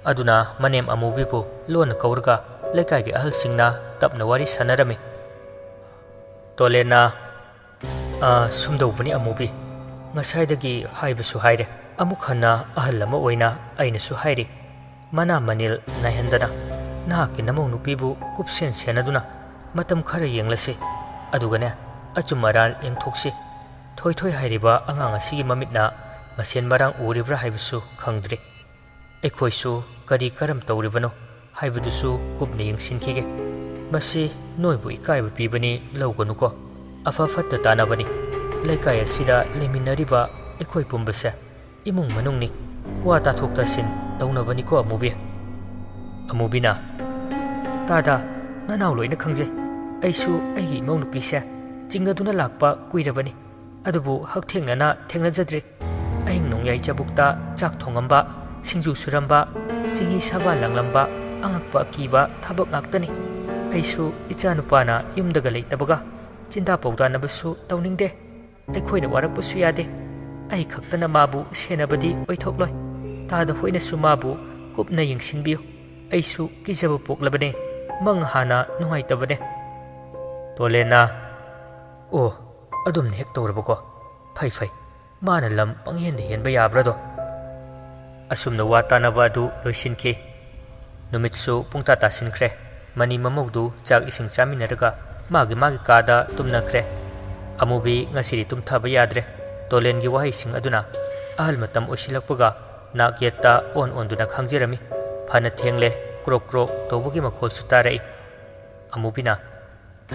ꯑꯗꯨꯅ ꯃꯅꯦꯝ ꯑꯃꯨꯕꯤꯕꯨ ꯂꯣꯟꯅ ꯀꯧꯔꯒ ꯂꯩꯀꯥꯏꯒꯤ ꯑꯍꯜꯁꯤꯡꯅ ꯇꯞꯅ ꯋꯥꯔꯤ ꯁꯥꯟꯅꯔꯝꯃꯤ꯫ ꯇꯣꯂꯦꯟꯅ, "ꯑ, ꯁꯨꯝꯗꯧꯕꯅꯤ ꯑꯃꯨꯕꯤ, ꯉꯁꯥꯏꯗꯒꯤ ꯍꯥꯏꯕꯁꯨ ꯍꯥꯏꯔꯦ, ꯑꯃꯨꯛ ꯍꯟꯅ ꯑꯍꯜ ꯑꯃ ꯑꯣꯏꯅ ꯑꯩꯅꯁꯨ ꯍꯥꯏꯔꯤ, ꯃꯅꯥ ꯃꯅꯤꯜ ꯅꯥꯏꯍꯟꯗꯅ ꯅꯍꯥꯛꯀꯤ ꯅꯃꯧ ꯅꯨꯄꯤꯕꯨ ꯀꯨꯞꯁꯦꯟ ꯁꯦꯟꯅꯗꯨꯅ ꯃꯇꯝ ꯈꯔ ꯌꯦꯡꯂꯁꯤ, ꯑꯗꯨꯒꯅꯦ, ꯑꯆꯨꯝ ꯑꯔꯥꯟ ꯌꯦꯡꯊꯣꯛꯁꯤ꯫ ꯊꯣꯏꯊꯣꯏ ꯍꯥꯏꯔꯤꯕ ꯑꯉꯥꯡ ꯑꯁꯤꯒꯤ ꯃꯃꯤꯠꯅ ꯃꯁꯦꯟ ꯃꯔꯥꯡ ꯎꯔꯤꯕ꯭ꯔꯥ ꯍꯥꯏꯕꯁꯨ ꯈꯪꯗ꯭ꯔꯤ꯫ ꯑꯩꯈꯣꯏꯁꯨ ꯀꯔꯤ ꯀꯔꯝ ꯇꯧꯔꯤꯕꯅꯣ ꯍꯥꯏꯕꯗꯨꯁꯨ ꯀꯨꯞꯅ ꯌꯦꯡꯁꯤꯟꯈꯤꯒꯦ꯫ ꯃꯁꯤ ꯅꯣꯏꯕꯨ ꯏꯀꯥꯏꯕ ꯄꯤꯕꯅꯤ, ꯂꯧꯒꯅꯨꯀꯣ꯫ ꯑꯐ ꯐꯠꯇ ꯇꯥꯅꯕꯅꯤ꯫ ꯂꯩꯀꯥꯏ ꯑꯁꯤꯗ ꯂꯩꯃꯤꯟꯅꯔꯤꯕ ꯑꯩꯈꯣꯏ ꯄꯨꯝꯕꯁꯦ ꯏꯃꯨꯡ ꯃꯅꯨꯡꯅꯤ꯫ ꯋꯥ ꯇꯥꯊꯣꯛ ꯇꯥꯁꯤꯟ ꯇꯧꯅꯕꯅꯤꯀꯣ ꯑꯃꯨꯕꯤ꯫" ꯑꯃꯨꯕꯤꯅ, "ꯇꯥꯗ, ꯅꯅꯥꯎ ꯂꯣꯏꯅ ꯈꯪꯖꯩ꯫ ꯑꯩꯁꯨ ꯑꯩꯒꯤ ꯏꯃꯧ ꯅꯨꯄꯤꯁꯦ ꯆꯤꯡꯅꯗꯨꯅ ꯂꯥꯛꯄ ꯀꯨꯏꯔꯕꯅꯤ꯫ ꯑꯗꯨꯕꯨ ꯍꯛꯊꯦꯡꯅꯅ ꯊꯦꯡꯅꯖꯗ꯭ꯔꯤ꯫ ꯑꯍꯤꯡ ꯅꯣꯡꯌꯥꯏ ꯆꯕꯨꯛꯇ ꯆꯥꯛ ꯊꯣꯡꯉꯝꯕ, ꯁꯤꯡꯖꯨ ꯁꯨꯔꯝꯕ, ꯆꯤꯡꯍꯤ ꯁꯥꯕ ꯂꯥꯡꯂꯝꯕ ꯑꯉꯛꯄ ꯑꯀꯤꯕ ꯊꯕꯛ ꯉꯥꯛꯇꯅꯤ꯫ ꯑꯩꯁꯨ ꯏꯆꯥꯅꯨꯄꯥꯅ ꯌꯨꯝꯗꯒ ꯂꯩꯇꯕꯒ ꯆꯤꯟꯗꯥ ꯄꯥꯎꯗꯥꯅꯕꯁꯨ ꯇꯧꯅꯤꯡꯗꯦ꯫ ꯑꯩꯈꯣꯏꯅ ꯋꯥꯔꯛꯄꯁꯨ ꯌꯥꯗꯦ꯫ ꯑꯩ ꯈꯛꯇꯅ ꯃꯥꯕꯨ ꯁꯦꯟꯅꯕꯗꯤ ꯑꯣꯏꯊꯣꯛꯂꯣꯏ꯫ ꯇꯥꯗ ꯍꯣꯏꯅꯁꯨ ꯃꯥꯕꯨ ꯀꯨꯞꯅ ꯌꯦꯡꯁꯤꯟꯕꯤꯌꯨ꯫ ꯑꯩꯁꯨ ꯀꯤꯖꯕ ꯄꯣꯛꯂꯕꯅꯦ꯫ ꯃꯪ ꯍꯥꯟꯅ ꯅꯨꯡꯉꯥꯏꯇꯕꯅꯦ꯫" ꯇꯣꯂꯦꯟꯅ, "ꯑꯣ, ꯑꯗꯨꯝꯅ ꯍꯦꯛ ꯇꯧꯔꯕꯀꯣ? ꯐꯩ, ꯐꯩ꯫ ꯃꯥꯅ ꯂꯝ ꯄꯪꯍꯦꯟꯗ ꯍꯦꯟꯕ ꯌꯥꯕ꯭ꯔꯥꯗꯣ?" ꯑꯁꯨꯝꯅ ꯋꯥ ꯇꯥꯅꯕ ꯑꯗꯨ ꯂꯣꯏꯁꯤꯟꯈꯤ꯫ ꯅꯨꯃꯤꯠꯁꯨ ꯄꯨꯡꯇꯥ ꯇꯥꯁꯤꯟꯈ꯭ꯔꯦ꯫ ꯃꯅꯤ ꯃꯃꯧꯗꯨ ꯆꯥꯛ ꯏꯁꯤꯡ ꯆꯥꯃꯤꯟꯅꯔꯒ ꯃꯥꯒꯤ ꯃꯥꯒꯤ ꯀꯥꯗ ꯇꯨꯝꯅꯈ꯭ꯔꯦ꯫ ꯑꯃꯨꯕꯤ ꯉꯁꯤꯗꯤ ꯇꯨꯝꯊꯕ ꯌꯥꯗ꯭ꯔꯦ꯫ ꯇꯣꯂꯦꯟꯒꯤ ꯋꯥꯍꯩꯁꯤꯡ ꯑꯗꯨꯅ ꯑꯍꯜ ꯃꯇꯝ ꯑꯣꯏꯁꯤꯜꯂꯛꯄꯒ ꯅꯥꯛ ꯌꯦꯠꯇ ꯑꯣꯟ ꯑꯣꯟꯗꯨꯅ ꯈꯥꯡꯖꯔꯝꯃꯤ꯫ ꯐꯅ ꯊꯦꯡꯂꯦ, ꯀ꯭ꯔꯣꯛ ꯀ꯭ꯔꯣꯛ ꯇꯧꯕꯒꯤ ꯃꯈꯣꯜꯁꯨ ꯇꯥꯔꯛꯏ꯫ ꯑꯃꯨꯕꯤꯅ,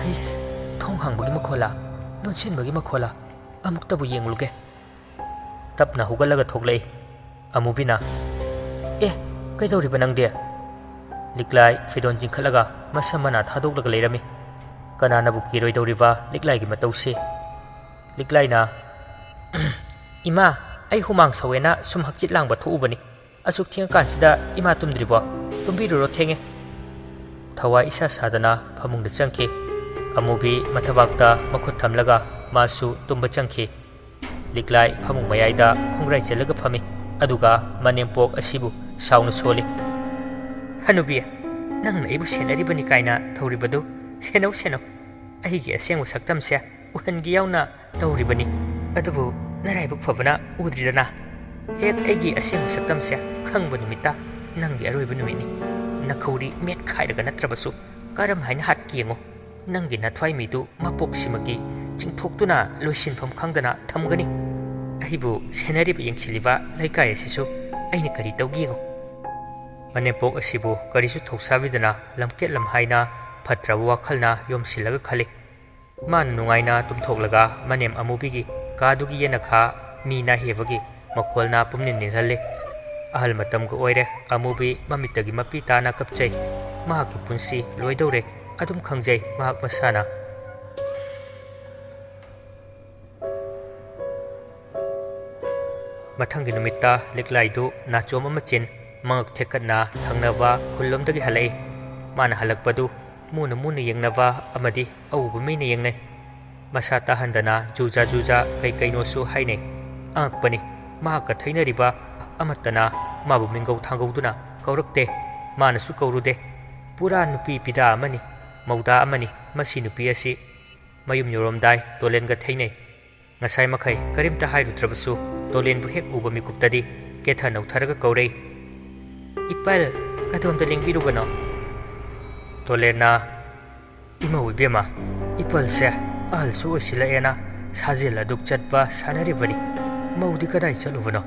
"ꯍꯩꯁ, ꯊꯣꯡ ꯍꯥꯡꯕꯒꯤ ꯃꯈꯣꯜꯂꯥ? ꯂꯣꯟꯁꯤꯟꯕꯒꯤ ꯃꯈꯣꯜꯂꯥ? ꯑꯃꯨꯛꯇꯕꯨ ꯌꯦꯡꯂꯨꯒꯦ꯫ ꯇꯞꯅ ꯍꯧꯒꯠꯂꯒ ꯊꯣꯛꯂꯛꯏ꯫ ꯑꯃꯨꯕꯤꯅ, "ꯑꯦ, ꯀꯩꯗꯧꯔꯤꯕ ꯅꯪꯗꯤ?" ꯂꯤꯛꯂꯥꯏ ꯐꯤꯗꯣꯟ ꯆꯤꯡꯈꯠꯂꯒ ꯃꯁꯝ ꯃꯅꯥ ꯊꯥꯗꯣꯛꯂꯒ ꯂꯩꯔꯝꯃꯤ꯫ ꯀꯅꯥꯅꯕꯨ ꯀꯤꯔꯣꯏꯗꯧꯔꯤꯕ ꯂꯤꯛꯂꯥꯏꯒꯤ ꯃꯇꯧꯁꯤ? ꯂꯤꯛꯂꯥꯏꯅ, "ꯏꯃꯥ, ꯑꯩ ꯍꯨꯃꯥꯡ ꯁꯧꯋꯦꯅ ꯁꯨꯝ ꯍꯛꯆꯤꯠ ꯂꯥꯡꯕ ꯊꯣꯛꯎꯕꯅꯤ꯫ ꯑꯁꯨꯛ ꯊꯦꯡꯉꯀꯥꯟꯁꯤꯗ ꯏꯃꯥ ꯇꯨꯝꯗ꯭ꯔꯤꯕꯣ? ꯇꯨꯝꯕꯤꯔꯨꯔꯣ, ꯊꯦꯡꯉꯦ꯫" ꯊꯋꯥꯏ ꯏꯁꯥ ꯁꯥꯗꯅ ꯐꯃꯨꯡꯗ ꯆꯪꯈꯤ꯫ ꯑꯃꯨꯕꯤ ꯃꯊꯕꯥꯛꯇ ꯃꯈꯨꯠ ꯊꯝꯂꯒ ꯃꯥꯁꯨ ꯇꯨꯝꯕ ꯆꯪꯈꯤ꯫ ꯂꯤꯛꯂꯥꯏ ꯐꯃꯨꯡ ꯃꯌꯥꯏꯗ ꯈꯣꯡꯒ꯭ꯔꯥꯏ ꯆꯜꯂꯒ ꯐꯝꯃꯤ, ꯑꯗꯨꯒ ꯃꯅꯦꯝꯄꯣꯛ ꯑꯁꯤꯕꯨ ꯁꯥꯎꯅ ꯁꯣꯜꯂꯤ꯫ "ꯍꯅꯨꯕꯤ, ꯅꯪꯅ ꯑꯩꯕꯨ ꯁꯦꯟꯅꯔꯤꯕꯅꯤ ꯀꯥꯏꯅ ꯇꯧꯔꯤꯕꯗꯨ ꯁꯦꯟꯅꯧ, ꯁꯦꯟꯅꯧ꯫ ꯑꯩꯒꯤ ꯑꯁꯦꯡꯕ ꯁꯛꯇꯝꯁꯦ ꯎꯍꯟꯒꯦ ꯌꯥꯎꯅ ꯇꯧꯔꯤꯕꯅꯤ꯫ ꯑꯗꯨꯕꯨ ꯅꯔꯥꯏꯕꯛ ꯐꯕꯅ ꯎꯗ꯭ꯔꯤꯗꯅ꯫ ꯍꯦꯛ ꯑꯩꯒꯤ ꯑꯁꯦꯡꯕ ꯁꯛꯇꯝꯁꯦ ꯈꯪꯕ ꯅꯨꯃꯤꯠꯇ ꯅꯪꯒꯤ ꯑꯔꯣꯏꯕ ꯅꯨꯃꯤꯠꯅꯤ꯫ ꯅꯈꯧꯔꯤ ꯃꯦꯠꯈꯥꯏꯔꯒ ꯅꯠꯇ꯭ꯔꯕꯁꯨ ꯀꯔꯝ ꯍꯥꯏꯅ ꯍꯥꯠꯀꯦ ꯌꯦꯡꯉꯨ꯫ ꯅꯪꯒꯤ ꯅꯊ꯭ꯋꯥꯏꯃꯤꯗꯨ ꯃꯄꯣꯛꯁꯤꯃꯒꯤ ꯆꯤꯡꯊꯣꯛꯇꯨꯅ ꯂꯣꯏꯁꯤꯟꯐꯝ ꯈꯪꯗꯅ ꯊꯝꯒꯅꯤ꯫ ꯑꯩꯕꯨ ꯁꯦꯟꯅꯔꯤꯕ ꯌꯦꯡꯁꯤꯜꯂꯤꯕ ꯂꯩꯀꯥꯏ ꯑꯁꯤꯁꯨ ꯑꯩꯅ ꯀꯔꯤ ꯇꯧꯒꯦ ꯌꯦꯡꯉꯨ꯫" ꯃꯅꯦꯝꯄꯣꯛ ꯑꯁꯤꯕꯨ ꯀꯔꯤꯁꯨ ꯊꯧꯁꯥꯕꯤꯗꯅ ꯂꯝꯀꯦꯠ ꯂꯝꯍꯥꯏꯅ ꯐꯠꯇ꯭ꯔꯕ ꯋꯥꯈꯜꯅ ꯌꯣꯝꯁꯤꯜꯂꯒ ꯈꯜꯂꯤ꯫ ꯃꯥꯅ ꯅꯨꯡꯉꯥꯏꯅ ꯇꯨꯝꯊꯣꯛꯂꯒ ꯃꯅꯦꯝ ꯑꯃꯨꯕꯤꯒꯤ ꯀꯥꯗꯨꯒꯤ ꯌꯦꯅꯈꯥ ꯃꯤ ꯅꯥꯍꯦꯕꯒꯤ ꯃꯈꯣꯜꯅ ꯄꯨꯝꯅꯤꯜ ꯅꯤꯜꯍꯜꯂꯤ꯫ ꯑꯍꯜ ꯃꯇꯝꯒ ꯑꯣꯏꯔꯦ, ꯑꯃꯨꯕꯤ ꯃꯃꯤꯠꯇꯒꯤ ꯃꯄꯤ ꯇꯥꯅ ꯀꯞꯆꯩ꯫ ꯃꯍꯥꯛꯀꯤ ꯄꯨꯟꯁꯤ ꯂꯣꯏꯗꯧꯔꯦ, ꯑꯗꯨꯝ ꯈꯪꯖꯩ ꯃꯍꯥꯛ ꯃꯁꯥꯅ꯫ ꯃꯊꯪꯒꯤ ꯅꯨꯃꯤꯠꯇ ꯂꯤꯛꯂꯥꯏꯗꯨ ꯅꯥꯆꯣꯝ ꯑꯃ ꯆꯤꯟ, ꯃꯉꯛ ꯊꯦꯛꯀꯠꯅ ꯊꯪꯅꯕ ꯈꯨꯜꯂꯣꯝꯗꯒꯤ ꯍꯜꯂꯛꯏ꯫ ꯃꯥꯅ ꯍꯜꯂꯛꯄꯗꯨ ꯃꯨꯅ ꯃꯨꯅ ꯌꯦꯡꯅꯕ ꯑꯃꯗꯤ ꯑꯎꯕ ꯃꯤꯅ ꯌꯦꯡꯅꯩ꯫ ꯃꯁꯥ ꯇꯥꯍꯟꯗꯅ ꯖꯨꯖꯥ ꯖꯨꯖꯥ ꯀꯩ ꯀꯩꯅꯣꯁꯨ ꯍꯥꯏꯅꯩ꯫ ꯑꯉꯛꯄꯅꯤ, ꯃꯍꯥꯛꯀ ꯊꯩꯅꯔꯤꯕ ꯑꯃꯠꯇꯅ ꯃꯥꯕꯨ ꯃꯤꯡꯒꯧ ꯊꯥꯡꯒꯧꯗꯨꯅ ꯀꯧꯔꯛꯇꯦ꯫ ꯃꯥꯅꯁꯨ ꯀꯧꯔꯨꯗꯦ꯫ ꯄꯨꯔꯥ ꯅꯨꯄꯤ ꯄꯤꯗꯥ ꯑꯃꯅꯤ, ꯃꯧꯗꯥ ꯑꯃꯅꯤ ꯃꯁꯤ ꯅꯨꯄꯤ ꯑꯁꯤ꯫ ꯃꯌꯨꯝ ꯌꯧꯔꯝꯗꯥꯏ ꯇꯣꯂꯦꯟꯒ ꯊꯩꯅꯩ꯫ ꯉꯁꯥꯏ ꯃꯈꯩ ꯀꯔꯤꯝꯇ ꯍꯥꯏꯔꯨꯗ꯭ꯔꯕꯁꯨ ꯇꯣꯂꯦꯟꯕꯨ ꯍꯦꯛ ꯎꯕ ꯃꯤꯀꯨꯞꯇꯗꯤ ꯀꯦꯊ ꯅꯧꯊꯔꯒ ꯀꯧꯔꯛꯏ, "ꯏꯄꯜ, ꯀꯗꯣꯝꯗ ꯂꯦꯡꯕꯤꯔꯨꯕꯅꯣ?" ꯇꯣꯂꯦꯟꯅ, "ꯏꯃꯧ ꯏꯕꯦꯝꯃ, ꯏꯄꯜꯁꯦ ꯑꯍꯜꯁꯨ ꯑꯣꯏꯁꯤꯜꯂꯛꯑꯦꯅ ꯁꯥꯖꯦꯜ ꯑꯗꯨꯛ ꯆꯠꯄ ꯁꯥꯟꯅꯔꯤꯕꯅꯤ꯫ ꯃꯧꯗꯤ ꯀꯗꯥꯏ ꯆꯠꯂꯨꯕꯅꯣ?"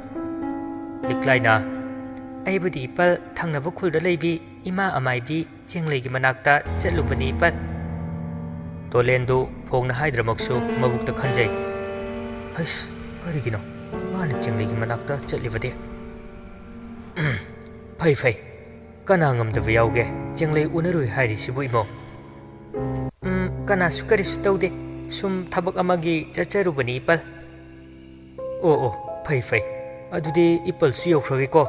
ꯂꯤꯛꯂꯥꯏꯅ, "ꯑꯩꯕꯨꯗꯤ ꯏꯄꯜ ꯊꯪꯅꯕ ꯈꯨꯜꯗ ꯂꯩꯕꯤ ꯏꯃꯥ ꯑꯃꯥꯏꯕꯤ ꯆꯦꯡꯂꯩꯒꯤ ꯃꯅꯥꯛꯇ ꯆꯠꯂꯨꯕꯅꯤ ꯏꯄꯜ꯫" ꯇꯣꯂꯦꯟꯗꯨ ꯐꯣꯡꯅ ꯍꯥꯏꯗ꯭ꯔꯃꯛꯁꯨ ꯃꯕꯨꯛꯇ ꯈꯟꯖꯩ꯫ ꯍꯩꯁ, ꯀꯔꯤꯒꯤꯅꯣ ꯃꯥꯅ ꯆꯦꯡꯂꯩꯒꯤ ꯃꯅꯥꯛꯇ ꯆꯠꯂꯤꯕꯗꯤ? ꯐꯩ ꯐꯩ, ꯀꯅꯥ ꯉꯝꯗꯕ ꯌꯥꯎꯒꯦ ꯆꯦꯡꯂꯩ ꯎꯅꯔꯨꯏ ꯍꯥꯏꯔꯤꯁꯤꯕꯨ, ꯏꯃꯧ? ꯎꯝ, ꯀꯅꯥꯁꯨ ꯀꯔꯤꯁꯨ ꯇꯧꯗꯦ, ꯁꯨꯝ ꯊꯕꯛ ꯑꯃꯒꯤ ꯆꯠꯆꯔꯨꯕꯅꯤ, ꯏꯄꯜ꯫ ꯑꯣ ꯑꯣ, ꯐꯩ ꯐꯩ, ꯑꯗꯨꯗꯤ ꯏꯄꯜꯁꯨ ꯌꯧꯈ꯭ꯔꯒꯦꯀꯣ꯫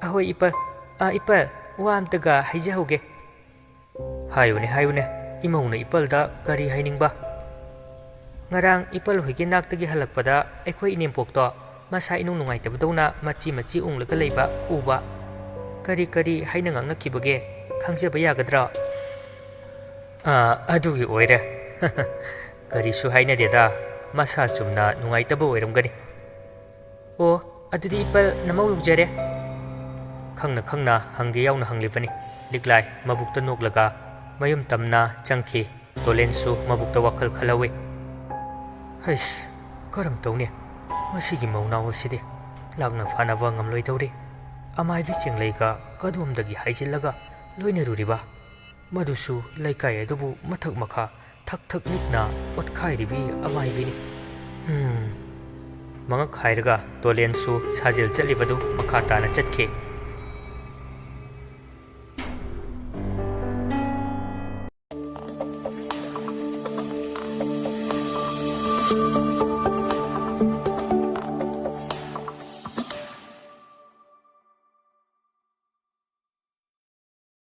ꯑꯍꯣꯏ ꯏꯄꯜ꯫ ꯑ, ꯏꯄꯜ, ꯋꯥ ꯑꯝꯇꯒ ꯍꯥꯏꯖꯍꯧꯒꯦ꯫ ꯍꯥꯏꯌꯨꯅꯦ ꯍꯥꯏꯌꯨꯅꯦ, ꯏꯃꯧꯅ ꯏꯄꯜꯗ ꯀꯔꯤ ꯍꯥꯏꯅꯤꯡꯕ? ꯉꯔꯥꯡ ꯏꯄꯜ ꯍꯣꯏꯒꯤ ꯅꯥꯛꯇꯒꯤ ꯍꯜꯂꯛꯄꯗ ꯑꯩꯈꯣꯏ ꯏꯅꯦꯝꯄꯣꯛꯇꯣ ꯃꯁꯥ ꯏꯅꯨꯡ ꯅꯨꯡꯉꯥꯏꯇꯕꯗꯧꯅ ꯃꯆꯤ ꯃꯆꯤ ꯎꯪꯂꯒ ꯂꯩꯕ ꯎꯕ꯫ ꯀꯔꯤ ꯀꯔꯤ ꯍꯥꯏꯅ ꯉꯥꯡꯅꯈꯤꯕꯒꯦ, ꯈꯪꯖꯕ ꯌꯥꯒꯗ꯭ꯔꯣ? ꯑꯥ, ꯑꯗꯨꯒꯤ ꯑꯣꯏꯔꯦ꯫ ꯀꯔꯤꯁꯨ ꯍꯥꯏꯅꯗꯦꯗ, ꯃꯁꯥ ꯆꯨꯝꯅ ꯅꯨꯡꯉꯥꯏꯇꯕ ꯑꯣꯏꯔꯝꯒꯅꯤ꯫ ꯑꯣ, ꯑꯗꯨꯗꯤ ꯏꯄꯜ ꯅꯃꯧ ꯌꯧꯖꯔꯦ꯫ ꯈꯪꯅ ꯈꯪꯅ ꯍꯪꯒꯦ ꯌꯥꯎꯅ ꯍꯪꯂꯤꯕꯅꯤ꯫ ꯂꯤꯛꯂꯥꯏ ꯃꯕꯨꯛꯇ ꯅꯣꯛꯂꯒ ꯃꯌꯨꯝ ꯇꯝꯅ ꯆꯪꯈꯤ꯫ ꯇꯣꯂꯦꯟꯁꯨ ꯃꯕꯨꯛꯇ ꯋꯥꯈꯜ ꯈꯜꯍꯧꯏ꯫ ꯍꯩꯁ, ꯀꯔꯝ ꯇꯧꯅꯤ? ꯃꯁꯤꯒꯤ ꯃꯧꯅꯥꯎ ꯑꯁꯤꯗꯤ ꯂꯥꯛꯅ ꯐꯥꯅꯕ ꯉꯝꯂꯣꯏꯗꯧꯔꯤ꯫ ꯑꯃꯥꯏꯕꯤ ꯆꯦꯡꯂꯩꯒ ꯀꯗꯣꯝꯗꯒꯤ ꯍꯥꯏꯖꯤꯜꯂꯒ ꯂꯣꯏꯅꯔꯨꯔꯤꯕ? ꯃꯗꯨꯁꯨ ꯂꯩꯀꯥꯏ ꯑꯗꯨꯕꯨ ꯃꯊꯛ ꯃꯈꯥ ꯊꯛ ꯊꯛ ꯅꯤꯛꯅ ꯑꯣꯠꯈꯥꯏꯔꯤꯕꯤ ꯑꯃꯥꯏꯕꯤꯅꯤ꯫ ꯍꯨꯝ꯫ ꯃꯉꯛ ꯍꯥꯏꯔꯒ ꯇꯣꯂꯦꯟꯁꯨ ꯁꯥꯖꯦꯜ ꯆꯠꯂꯤꯕꯗꯨ ꯃꯈꯥ ꯇꯥꯅ ꯆꯠꯈꯤ꯫